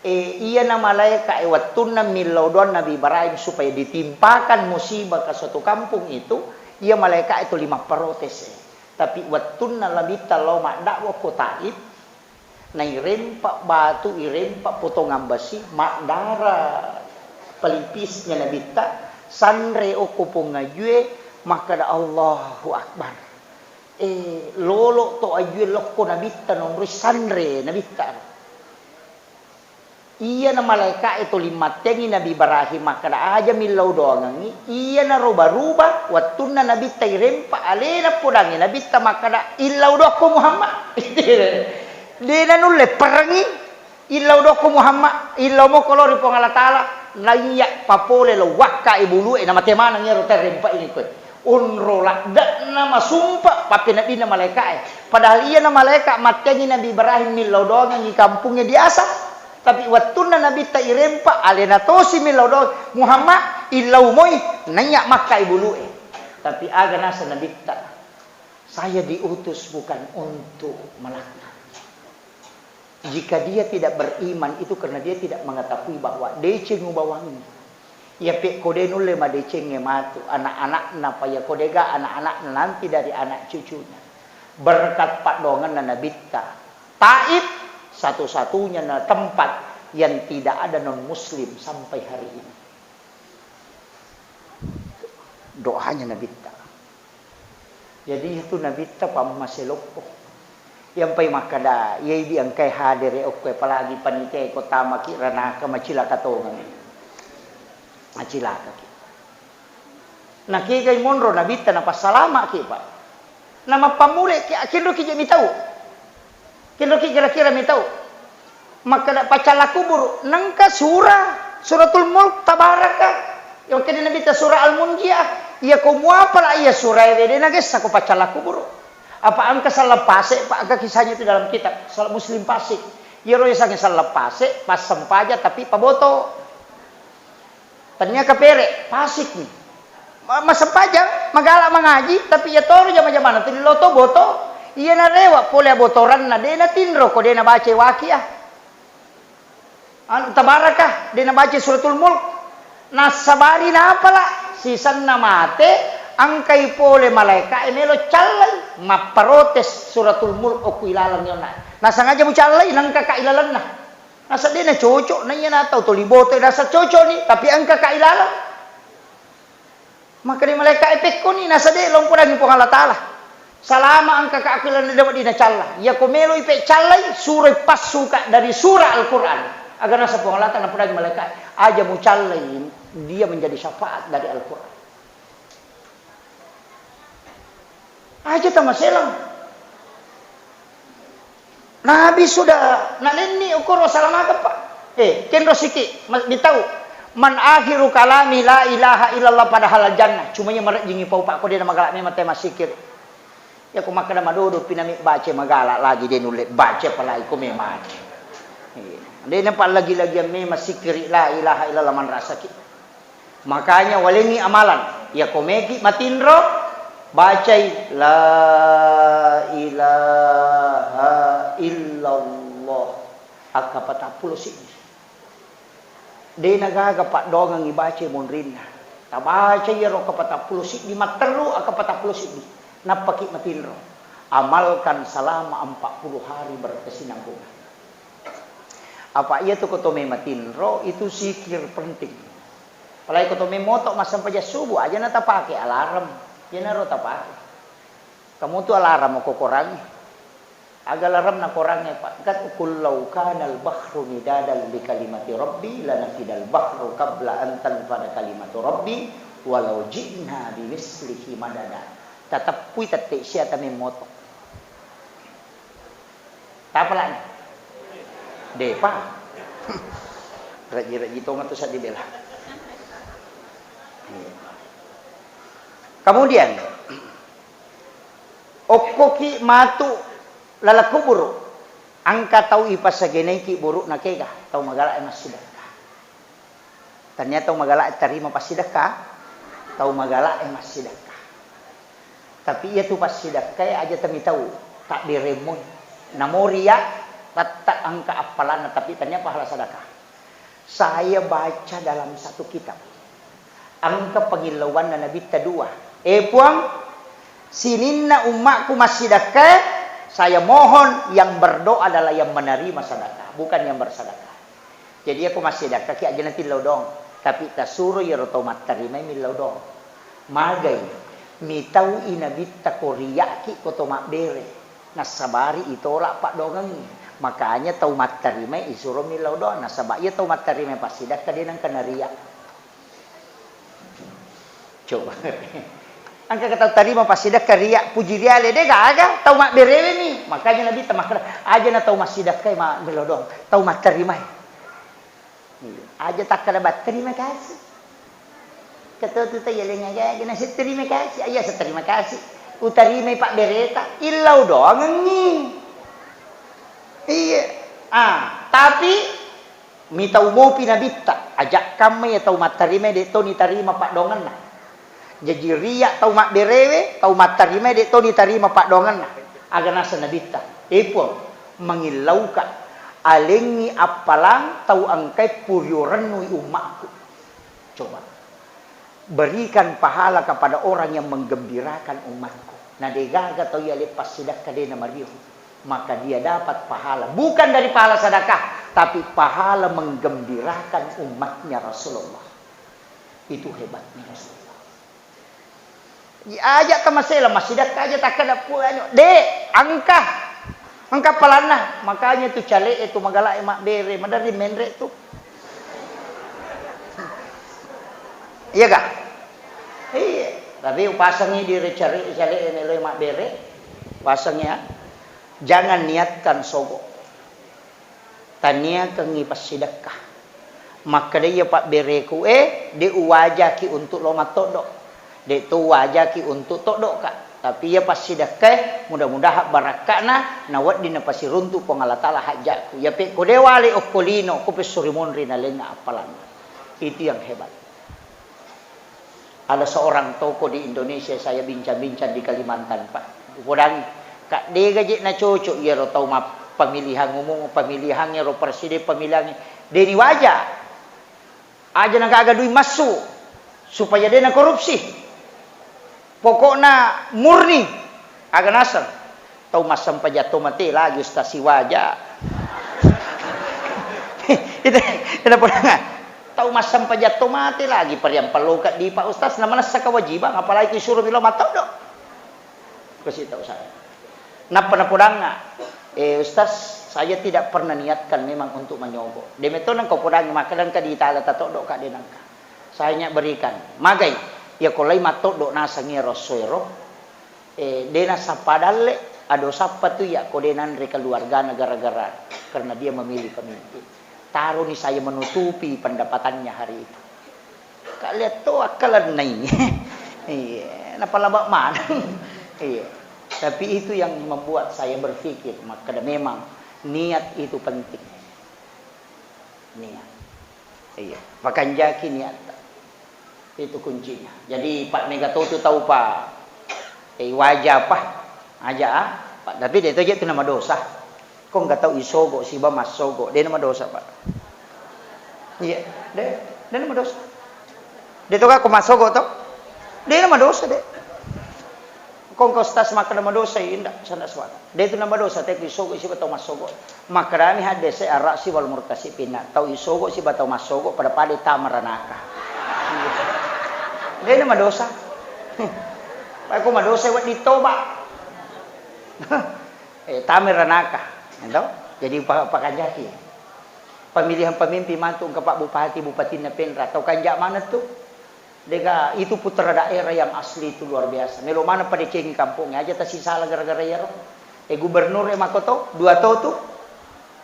E, iyana malaeka e wettunna millau doang Nabi Ibrahim supaya ditimpakan musibah ke suatu kampung itu, iya malaeka e tuli mapprotes e. Tapi wettunna Nabitta lao maddakwa ko Taif, nairempa batu, irempa potongan besi, maddara pelipisnya Nabitta, sanre okko pong ajue, makkeda, "Allahu Akbar." Eh, lolo to ajue lokko Nabitta, nonroi sanre Nabitta. Iyana malaeka e tuli mattengi Nabi Ibrahim, makkeda, "Aja millau doangengngi." Iyana roba-ruba, wettunna Nabitta irempa alena podangnge Nabitta, makkeda, "Illau dokko Muhammad." De nanulle perengi, "Illau dokko Muhammad, illau moko lao ri Puang Allah Ta'ala." Naiya papole lo wakka e bulu e, namate maneng iyaro terempa ini koe. Onro ladde'na masumpa pappeneddinna malaeka e. Padahal iyana malaeka mattengi Nabi Ibrahim millau doangengngi kampungnge biasa. Tapi wettunna Nabitta irempa, alena tosi millau doang, "Muhammad, illau moi, naiya makka e bulu e." Tapi aga naseng Nabitta, "Saya diutus bukan untuk melaknat." Jika dia tidak beriman, itu karena dia tidak mengetahui bahwa deceng ubawangi. Iya pe kode nulle madecengnge matu anak-anakna, pa iya kode ga anak-anakna nanti dari anak cucunya. Berkat paddoangenna Nabitta, Taif satu-satunya na-, tempat yang tidak ada non muslim sampai hari ini. Doanya Nabitta. Jadi itu Nabitta pammase lokko. Iyampai makkeda, iya idi engkai hadere okko, apalagi panitia ko tamaki ranaka macilaka tongeng. Macilakaki. Nakegai monro Nabitta napassalamaki, Pak. Namappammuleki, akinroki je mitau. Kinroki kira-kira mitau. Makkeda paccalla kuburu, nengka surah, Suratul Mulk, Tabaraka. Iya makkeda Nabitta surah Al-Munjiah. Iya ko muapala iya surah e, de nagessa ko paccalla kuburu. Apa engka sallang pase, Pak, engka kisahnya itu dalam kitab, sallang Muslim Fasik. Iyaro yasengnge sallang pase, passempajang tapi paboto. Tania kapere, fasik ni. Ma-, masempajang, magala mangaji, tapi iya toro jama-jamana tu lo to boto. Iya narewa pole abotoranna, de natinro ko de nabaca Waqiah. Anu, Tabarakah, de nabaca Suratul Mulk. Nassabari napala, sisenna mate, engkai pole malaeka'e melo callai, mapparotes Suratul Mulk okko ilaleng yonna. Nasengaja mucallai, nengkaka ilalenna. Nasa de nacocok, na iya natau toli boto, nasa cocok ni, tapi engkaka ilaleng. Makkeda malaeka'e, "Pekkoni, nasa de lompodangi Puang Allah Ta'ala. Salama engka ka aku lalenna de wedding nacalla. Iyako meloi peccallai, suroi passuka dari surah Al-Quran." Aga nasa Puang Allah Ta'ala napodangi malaeka'e, "Aja mucallai, dia menjadi syafaat dari Al-Quran." Aja tamaselang. Nabi sudah nalenni okoro salamakeppa. Eh, kenro siki, ma-, mitau. Man akhiru kalami la ilaha illallah padahal jannah. Cuma iya marejjingi pau, Pak, ko de namagala memang te massikiri. Iya ko makkeda madodo pinami baca magala lagi de nulle baca apalagi ko memang. Iya. De nampa lagi-lagi memang sikiri la ilaha illallah manrasaki. Makanya walengngi amalan. Iyako meki matinro, bacai la ilaha illallah. Akka patappulo siddi. De nagaga paddoangengngi bacai monrinna. Tabacai iyaro akka patappulo siddi, matteru akka patappulo siddi. Nappaki matinro. Amalkan selama empat puluh hari berkesinambungan. Apa iya tu ko to mematinro, itu zikir penting. Apalagi ko to memoto massempajang subuh, aja na tapake alarm. Iyanaro tapake. Kamu tu alarm ko korangnge. Aga alarm na korangnge, Pak? Kat, "Qul law kana al-bahru midadan li kalimati rabbi lanafidal bahru qabla an tanfada kalimatu rabbi walau ji'na bimithlihi madada." Tateppui tette sia ta memoto. Tapalani? Depa. Rejji-rejji tongeng tu saddi bela. Iya. Kemudian, okkoki matu laleng kuburu, engka tau ipasagenaiki buru'na kega, tau magala'e massidekka. Tania tau magala'e tarima passidekka, tau magala'e massidekka. Tapi iya tu passidekkae aja tamitau, tabberemmoi. Namo riya, tette engka appalanna, tapi tania pahala sedekah. Saya baca dalam satu kitab, engka pangillauanna Nabitta dua. Eh Puang, sininna ummakku massidekkae, saya mohon yang berdoa adalah yang menerima sedekah, bukan yang bersedekah. Jadi, iyako massidakkaki aja natillau doang, tapi tasuro iyaro tau mattarimai millau doang. Magai, mitaui Nabitta ko riya'ki ko to mabbere, nassabari itola paddoangengngi. Makanya tau mattarimai isuro millau doang, nasaba iya tau mattarimai passidakka de nengka nariya. Coba. Engka tau tarima passidekka riya, puji riale, de gaga, tau mabberewe mi. Makanya Nabitta makkeda, aja na tau massidekkai ma melo doang, tau matterimai. Iya. Aja takkeda ba terima kasih. Ketua tu tau yalenga gaga, nasi terima kasih. Iya, sa terima kasih. Utarimai pabbereta, illau doangengngi. Iya. Ah, tapi mitau mopi Nabitta, ajakkamma iya tau mattarima de to nitarima paddoangenna. Jaji riya tau mabberewe, tau mattarima de to nitarima paddoangenna. Aga naseng Nabitta, "Eh Puang, mangillauka, alengngi appalang tau engkai puriorennui ummakku." Coba. Berikan pahala kepada orang yang menggembirakan umatku. Na degaga tau yale passidakka de namario, maka dia dapat pahala, bukan dari pahala sedekah, tapi pahala menggembirakan umatnya Rasulullah. Itu hebatnya Rasulullah. Aja tamasela massidakka aja takkeda pu anu, de, engka. Engka palanna, makanya tu cale e tu magala e mabbere, maderri menre tu. Iya ga? Iya. Tapi upasengi di cale, cale e meloi mabbere, upasengi ya. Jangan niatkan sogo. Taniakengngi passidekka. Makkeda iya pabbereku e, de uwajaki untuk lo mattoddo. De to uwajaki untuk toddoka. Tapi iya passidekkae, mudah-mudahan barakka'na nawedding napasiruntu Puang Allah Ta'ala hajja'ku. Iya pekko de wale okko lino, ko pessuri monri nalenna appalanna. Itu yang hebat. Ada seorang tokoh di Indonesia, saya bincang-bincang di Kalimantan, Pak. Upodangi, Ka dega je na cocok iyaro tau ma-, pemilihan umum, pemilihan ero presiden, pemilihan deni waja. Aja na gaga dui massu supaya dena korupsi. Pokokna murni. Aga naseng. Tau massempajang to mate lagi ustaz siwaja. Itu, itu pernah. Tau massempajang to mate lagi pariampelloka di Pak Ustaz, na manessa kewajiban, apalagi ku suruh bilo matoddo. Kasih tahu saya. Nappa napodangnga, "Eh, Ustaz, saya tidak pernah niatkan memang untuk manyogo." Demetto nengka podangngi, makkadangka di tala tatoddo ka denangka. Saya hanya berikan. Magai, ya kolai matoddo nasang ero soero. Eh, dena sappa dalle, ado sappa tu ya ko dena anre keluargana gara-gara karena dia memilih pemimpin. Taroni saya menutupi pendapatannya hari itu. Ka lihat to akkalennai. Iya, napalaba maneng. Iya. Tapi itu yang membuat saya berpikir, makkada memang niat itu penting. Niat. Iya, pakanjaki niatta. Itu kuncinya. Jadi, Pak, mega to tu tau, Pak. Eh, waja, Pak. Aja, ah. Pak, tapi de to je tu nama dosa. Ko engka tau isogo siba massogo, de nama dosa, Pak. Iya, de, de nama dosa. De to ka ko massogo to? De nama dosa, de. Ko engka ustaz makkada madosa, inda, sanda suara. De tu nama dosa, te ku isogo siba tau massogo. Makkedami haddese arra'si wal murtasi pinna. Tau isogo siba tau massogo pada-pada tama ranaka. De nama dosa. Pak, ko madosa wedding toba. Eh, tama ranaka. Ento? Jadi pa-, pakanjaki. Pemilihan pemimpin mantu engka Pak Bupati, Bupatinna Penra. Tau kanja maneng tu. Dega, itu putra daerah yang asli itu luar biasa. Melo maneng padecengi kampongnya, aja tasisala gara-gara iyaro. Eh, gubernur e makoto, dua to tu.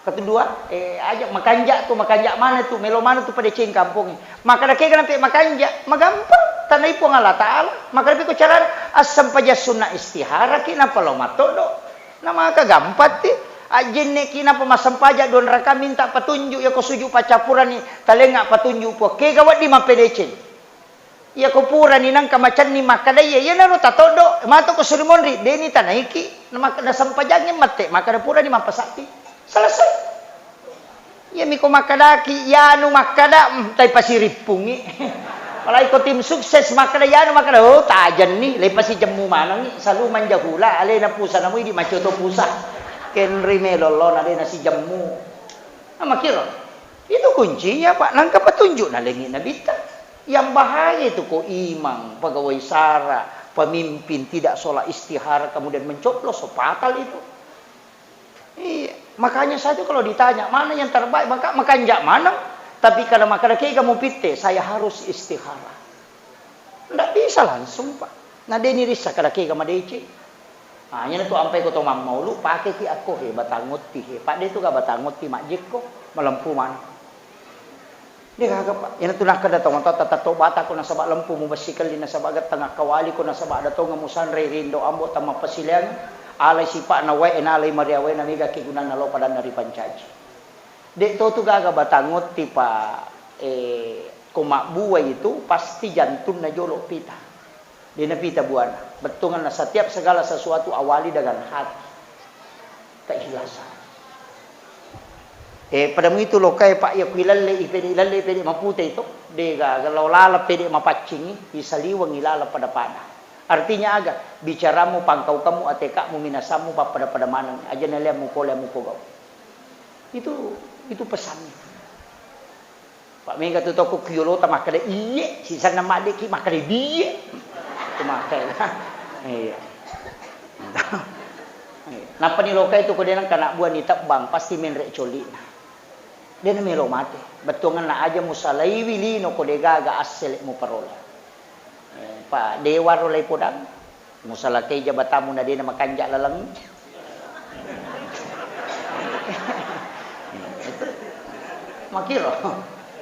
Ketu dua, eh, aja makanja tu, makanja maneng tu, melo maneng tu padecengi kampongnya. Makkada kega nampe makanja, magampang, tanai Puang Allah Ta'ala. Makkada piko carana, assempajang sunna istihara ki, nappa lao matoddo. Na maka gampang ti. Ajjenne ki, nappa massempajang dua raka, minta petunjuk, yako sujud paccappurani, talenga petunjuk Puang. Kega wedding mappedeceng. Iyako purani nengka macenning makkada iya, iyanaro tatoddo, mato ko suri monri, deni tanaiki, na mak-, nasempajangngi mette, makkada purani mappasappi. Selesai. Iyami ko makkadaki, iyanu makkada, mm, tai pasirippungi. Apalagi ko tim sukses makkada, iyanu makkada, oh, tajenni, le pasijemmu manengi, salu manjahula, alena pusa namu idi macoto pusa. Kenri melo lona de nasijemmu. Nah, makkiro. Itu kuncinya, Pak. Nangka petunjuk na lengi Nabitta. Yang bahaya itu ko imang, pegawai sara, pemimpin tidak sholat istihara, kemudian mencoblos, so fatal itu. Iya, makanya saya tuh kalau ditanya, "Mana yang terbaik?" Maka makanja maneng, tapi kalau makkada kega mupitte, "Saya harus istihara." Ndak bisa langsung, Pak. Na deni rissa kada kega madeceng. Ah, iyana tu ampai ko to mammaulu, pakeki akko he, batang otti he. Pak de tu ga batang otti majjekko, malempu maneng. De gaga, Pak. Iyana tu nakkeda to matoatta, tatto bata ko nasaba lempu, mubessi kelli nasaba getteng, akkawali ko nasaba ada tonga musanre rindo ambo tamma pasileang, alai sipa'na wae, nalai mariawae, na mega kegunanna lao padanna ripancaji. De to tu gaga batang otti, Pak. Eh, ko mabbuai itu pasti jantunna jolo pita. De napita buana. Bettuanna setiap segala sesuatu awali dengan hati. Keikhlasan. Eh, pada muitu lokai, Pak, iya kuilallei, pede ilallei, pede mapute itu. De gaga lao laleng pede mapaccingi, isaliwengi laleng pada-pada. Artinya aga? Bicaramu, pangkaukammu, atekamu, minasammu, pappada-pada maneng. Aja nalea mukole mupogau. Itu, itu pesannya. Pak, mega tu toko kiolota makkeda iye, sisenna maddeki makkeda biye. Itu makkeda. Iya. Iya. Nappa ni lokai tu ko de nengka anak buah ni tebbang, pasti menre colina. De namelo mate. Bettuanna aja musalaiwi lino ko de gaga assele muparola. Eh, Pak, de waro lai podang. Musalakai jabatammu na dena makanja laleng. Makiro.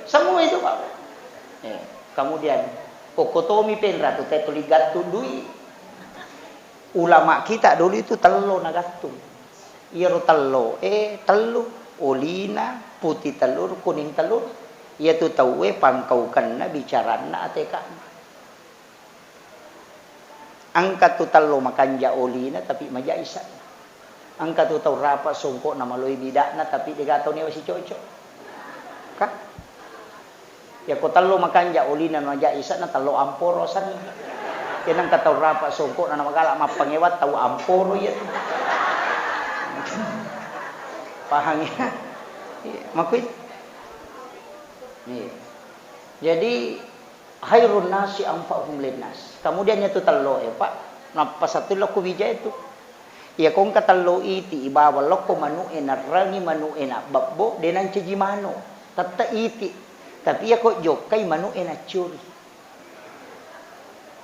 Semua itu, Pak. Eh, kemudian, pokko tomi penra tu te tuli gattung dui. Ulama kita dulu itu tello nagattung. Iyaro tello, eh, tellu, olina, putih telur, kuning telur. Iyatu tauwe pangkaukenna, bicaranna, atekanna. Engka tu tello makanja olina, tapi maja isanna. Engka tu tau rapa songko'na maloi bida'na, tapi dega tau newa sicocok. Ka? Yako tello makanja olina naja isa'na tello amporo asenna. Kena engka tau rapa songko'na namagala mappangewa tau amporo iya tu. Pahang ya? Iya, makui. Iya. Jadi, khairun nasi anfa'uhum linnas. Kemudian itu tello e, Pak. Nappa satu lokko bija itu. Iya, ko engka tello iti ibawa lokko manu'e narrangi manu'e nabbebbo, de nancaji manu. Tette iti. Tapi iya ko jokkai manu'e naccuri.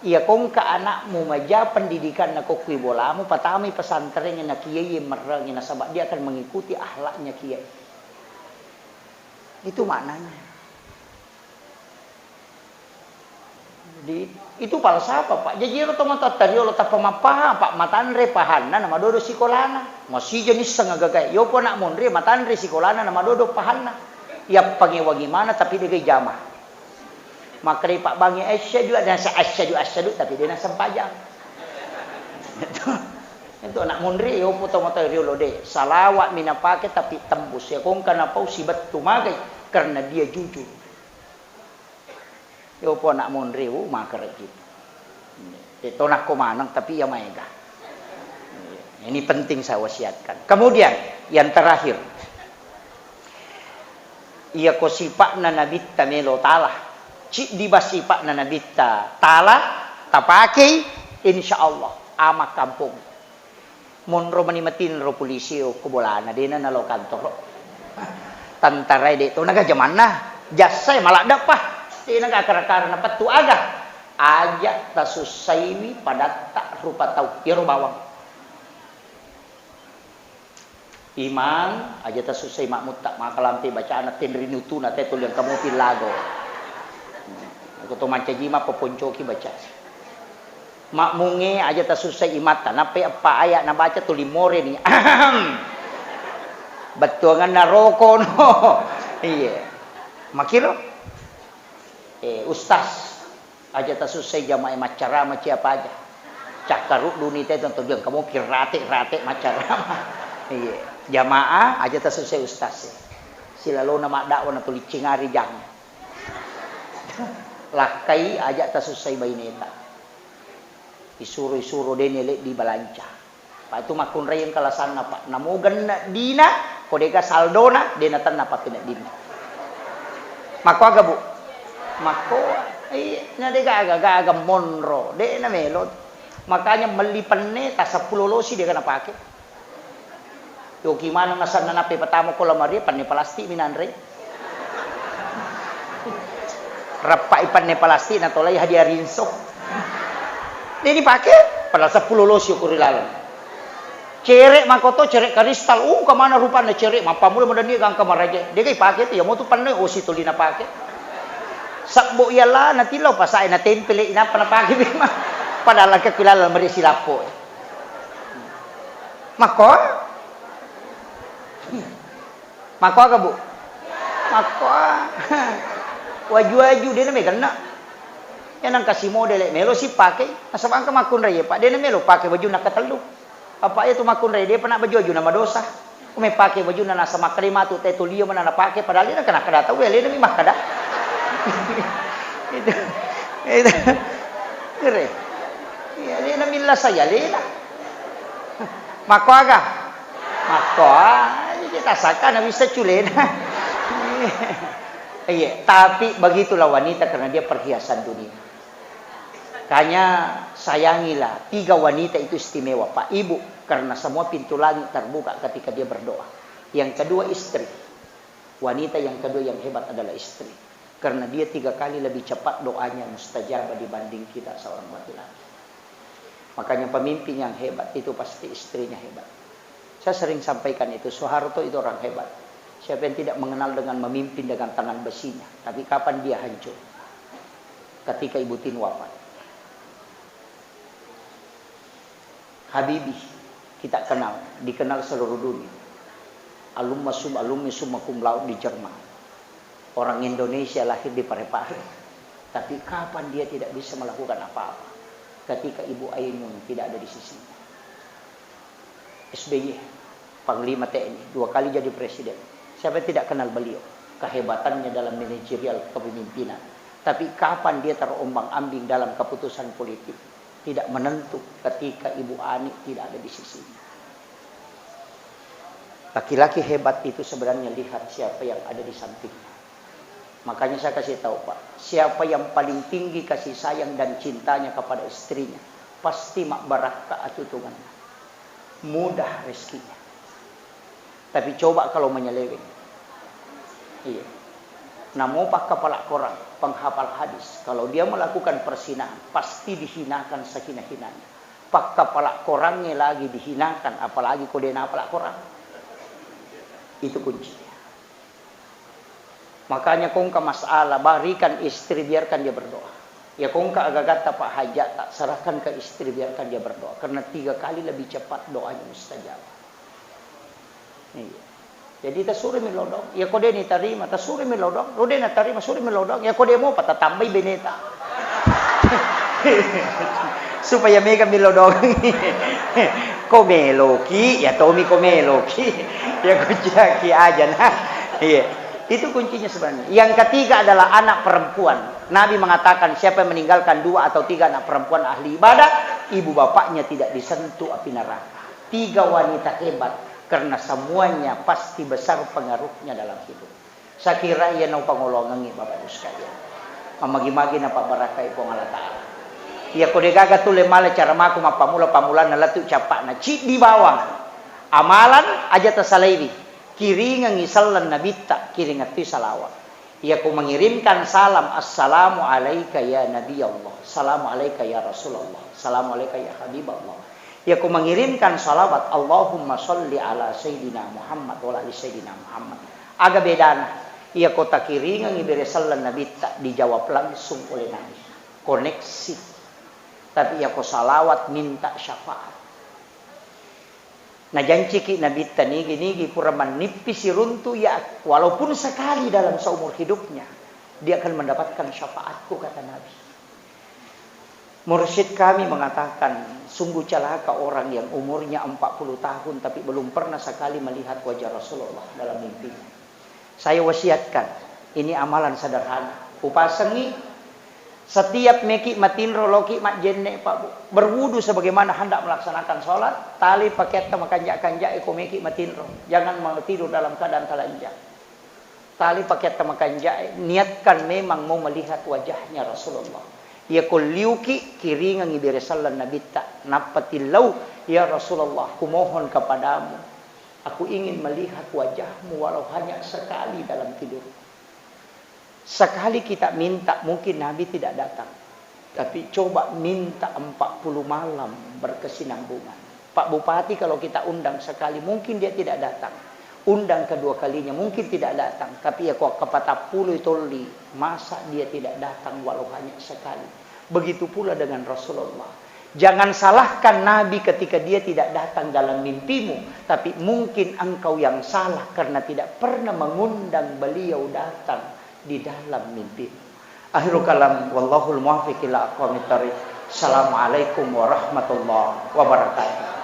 Iya, ko engka anakmu maja pendidikanna ko kui bolamu, patamai pesantren na kiai merrangi nasaba dia akan mengikuti akhlaknya kiai. Itu maknanya. Jadi, itu falsafah, Pak. Jaji ero tomatoatta riolo tappa mappaha, Pak, matanre pahanna na madodo sikolana. Masija nisseng agagae. Yopo anak monri matanre sikolana na madodo pahanna. Yappangewangi mana tapi degai jama. Makkedai Pak Bangi, "Asyhadu anna sa-, asyhadu, asyhadu," tapi de nasempajang. Itu, itu anak monri, yopo tomatoa riolo de. Salawat mi napake tapi tembus. Ya kongka napau sibettu magai karena dia jujur. Yopo anak monri, uh, makerek gitu. Tetto nakko maneng, tapi iya maega. Ini penting saya wasiatkan. Kemudian, yang terakhir, iya ko sipa'na nabitta melo tala. Ciddi ba sipa'na nabitta tala, tapakei, insya Allah, aman kampung. Monro mani matinro polisi okko bolana, dena nalo kantoro. Tentarae de to naga jamanna, jassae maladdepa. De naga kara-kara napettu aga. Aja tasussaiwi padatta rupa tau. Iyaro bawang. Imang, aja tasussai makmutta, makalampe bacana tenri nutuna te tuliang kamu pillago. Ko to mancaji ma paponcoki baca. Makmungnge aja tasussai imatta, nappai eppa aya nabaca tuli moreni. Ahem. Bettuanganna rokono. Iya. Makiro? Eh, ustaz, aja tasussai jamaah maccarama ciapa aja. Cakkarudduni te tonton biang kamu pirate-rate maccarama. Iya. Jamaah aja tasussai ustaz. Silalona maddakwa na tuli cingari jang. Lakkai aja tasussai baineta. Isuro-isuro dene leddi balanca. Pa itu makkunrai engka lasanna, Pak. Namo genne dina, ko dega saldona, de natenna pappeneddinna. Makko aga, Bu? Makko, iya, na dega aga-aga monro, de namelo. Makanya melli penne ta seppulo losi dega napake. Yoki maneng nasenna nappe patama ko lamari, penne plastik mi nanre. Rappai penne plastik natolai hadiah rinso. De dipake, padahal seppulo losi ko ri laleng. Cere makoto, cere karistal, uh, kemana rupanna cere, mappamula madanni gangka maraja. De ga ipake tu, ya mau tu penne osi tuli napake. Sabbo iyalah, natillau pasae natempele inappa napake memang. Padahal ke kulaleng mari silappo. Makko? Makko aga, Bu? Makko. Waju-waju, de na meganna. Ya nang kasi modele, melo si pake. Nasaba engka makkunrai, Pak, de na melo pake baju nakatellu. Apa iya tu makkunrai, de pa na baju-baju na madosa. Ko mepake bajunna nasa makkeda matu te tulia mana napake, padahal de na kena kada tau, ya, de na mi makkeda. Itu. Itu. Kere. Iya, de na milla saya, de na. Makko aga? Makko, ah, jadi tasaka na bisa culena. Iya, tapi begitulah wanita karena dia perhiasan dunia. Makanya sayangilah, tiga wanita itu istimewa, Pak, Ibu, karena semua pintu langit terbuka ketika dia berdoa. Yang kedua istri. Wanita yang kedua yang hebat adalah istri. Karena dia tiga kali lebih cepat doanya mustajab dibanding kita seorang laki-laki. Makanya pemimpin yang hebat itu pasti istrinya hebat. Saya sering sampaikan itu, Soeharto itu orang hebat. Siapa yang tidak mengenal dengan memimpin dengan tangan besinya? Tapi kapan dia hancur? Ketika Ibu Tin wafat. Habibie, kita kenal, dikenal seluruh dunia. Alumma sum-, alumni summa cum laude di Jerman. Orang Indonesia lahir di Parepare. Tapi kapan dia tidak bisa melakukan apa-apa? Ketika Ibu Ainun tidak ada di sisinya. S B Y. Panglima T N I, dua kali jadi presiden. Siapa yang tidak kenal beliau? Kehebatannya dalam manajerial kepemimpinan. Tapi kapan dia terombang-ambing dalam keputusan politik? Tidak menentu ketika Ibu Ani tidak ada di sisinya. Laki-laki hebat itu sebenarnya lihat siapa yang ada di sampingnya. Makanya saya kasih tahu, Pak, siapa yang paling tinggi kasih sayang dan cintanya kepada istrinya, pasti makbarakka atutungannya. Mudah rezekinya. Tapi coba kalau menyeleweng. Iya. Namo pakkapala Quran, penghafal hadis, kalau dia melakukan perzinahan, pasti dihinakan sehina-hinanya. Pakkapala Qurannya lagi dihinakan, apalagi ko dia napala Quran. Itu kuncinya. Makanya kongka masalah, berikan istri, biarkan dia berdoa. Ya kongka agagatta, Pak, hajat, tak serahkan ke istri, biarkan dia berdoa. Karena tiga kali lebih cepat doanya mustajab. Iya. Jadi tasuri mi lodong. Ya ko de ni tarima, tasuri mi lodong. Lo de na tarima, suri mi lodong. Ya ko de mopa, tatambai beneta. Supaya mega mi lodong. Ko meloki, ya tomi ko meloki. Ya ko jaki aja nah. Iya. Itu kuncinya sebenarnya. Yang ketiga adalah anak perempuan. Nabi mengatakan, siapa yang meninggalkan dua atau tiga anak perempuan ahli ibadah, ibu bapaknya tidak disentuh api neraka. Tiga wanita hebat karena semuanya pasti besar pengaruhnya dalam hidup. Saya kira iya nau pangolongengi Bapak Ibu sekalian. Mamagi-magi na pabarakai Puang Allah Ta'ala. Iya ko degaga tule male cara maku mappamula-pamulanna lettu cappa'na ciddi bawang. Amalan aja tasalaiwi. Kiringengi sallang nabitta, kiringettui salawat. Iya ko mengirimkan salam, "Assalamu alaika ya Nabi Allah, assalamu alaika ya Rasulullah, assalamu alaika ya Habib Allah." Iya ko mengirimkan salawat, "Allahumma salli ala Sayyidina Muhammad wa ala ali Sayyidina Muhammad." Aga bedana? Iya ko takiringengi bere sallang nabitta, dijawab langsung oleh Nabi. Koneksi. Tapi iya ko salawat minta syafaat. Najanciki Nabitta nigi-nigi pura mannippi siruntu, ya, walaupun sekali dalam seumur hidupnya, dia akan mendapatkan syafaatku, kata Nabi. Mursyid kami mengatakan, sungguh celaka orang yang umurnya empat puluh tahun tapi belum pernah sekali melihat wajah Rasulullah dalam mimpinya. Saya wasiatkan, ini amalan sederhana. Upasengi, setiap meki matinro, loki majjenne, Pak Bu, berwudu sebagaimana hendak melaksanakan sholat, tali pakeatta makanja-kanja, eko meki matinro. Jangan mau tidur dalam keadaan telanjang. Tali pakeatta makanja, niatkan memang mau melihat wajahnya Rasulullah. Iya ko liuki, kiringengi bere sallang nabitta, nappa tillau, "Ya Rasulullah, kumohon kepadamu, aku ingin melihat wajahmu walau hanya sekali dalam tidur." Sekali kita minta, mungkin Nabi tidak datang. Tapi coba minta empat puluh malam berkesinambungan. Pak Bupati kalau kita undang sekali, mungkin dia tidak datang. Undang kedua kalinya, mungkin tidak datang. Tapi iya ko kapatappului tolli, masa dia tidak datang walau hanya sekali? Begitu pula dengan Rasulullah. Jangan salahkan Nabi ketika dia tidak datang dalam mimpimu, tapi mungkin engkau yang salah karena tidak pernah mengundang beliau datang di dalam mimpimu. Akhirul kalam, wallahul muwaffiq ila aqwamit thariq. Assalamualaikum warahmatullahi wabarakatuh.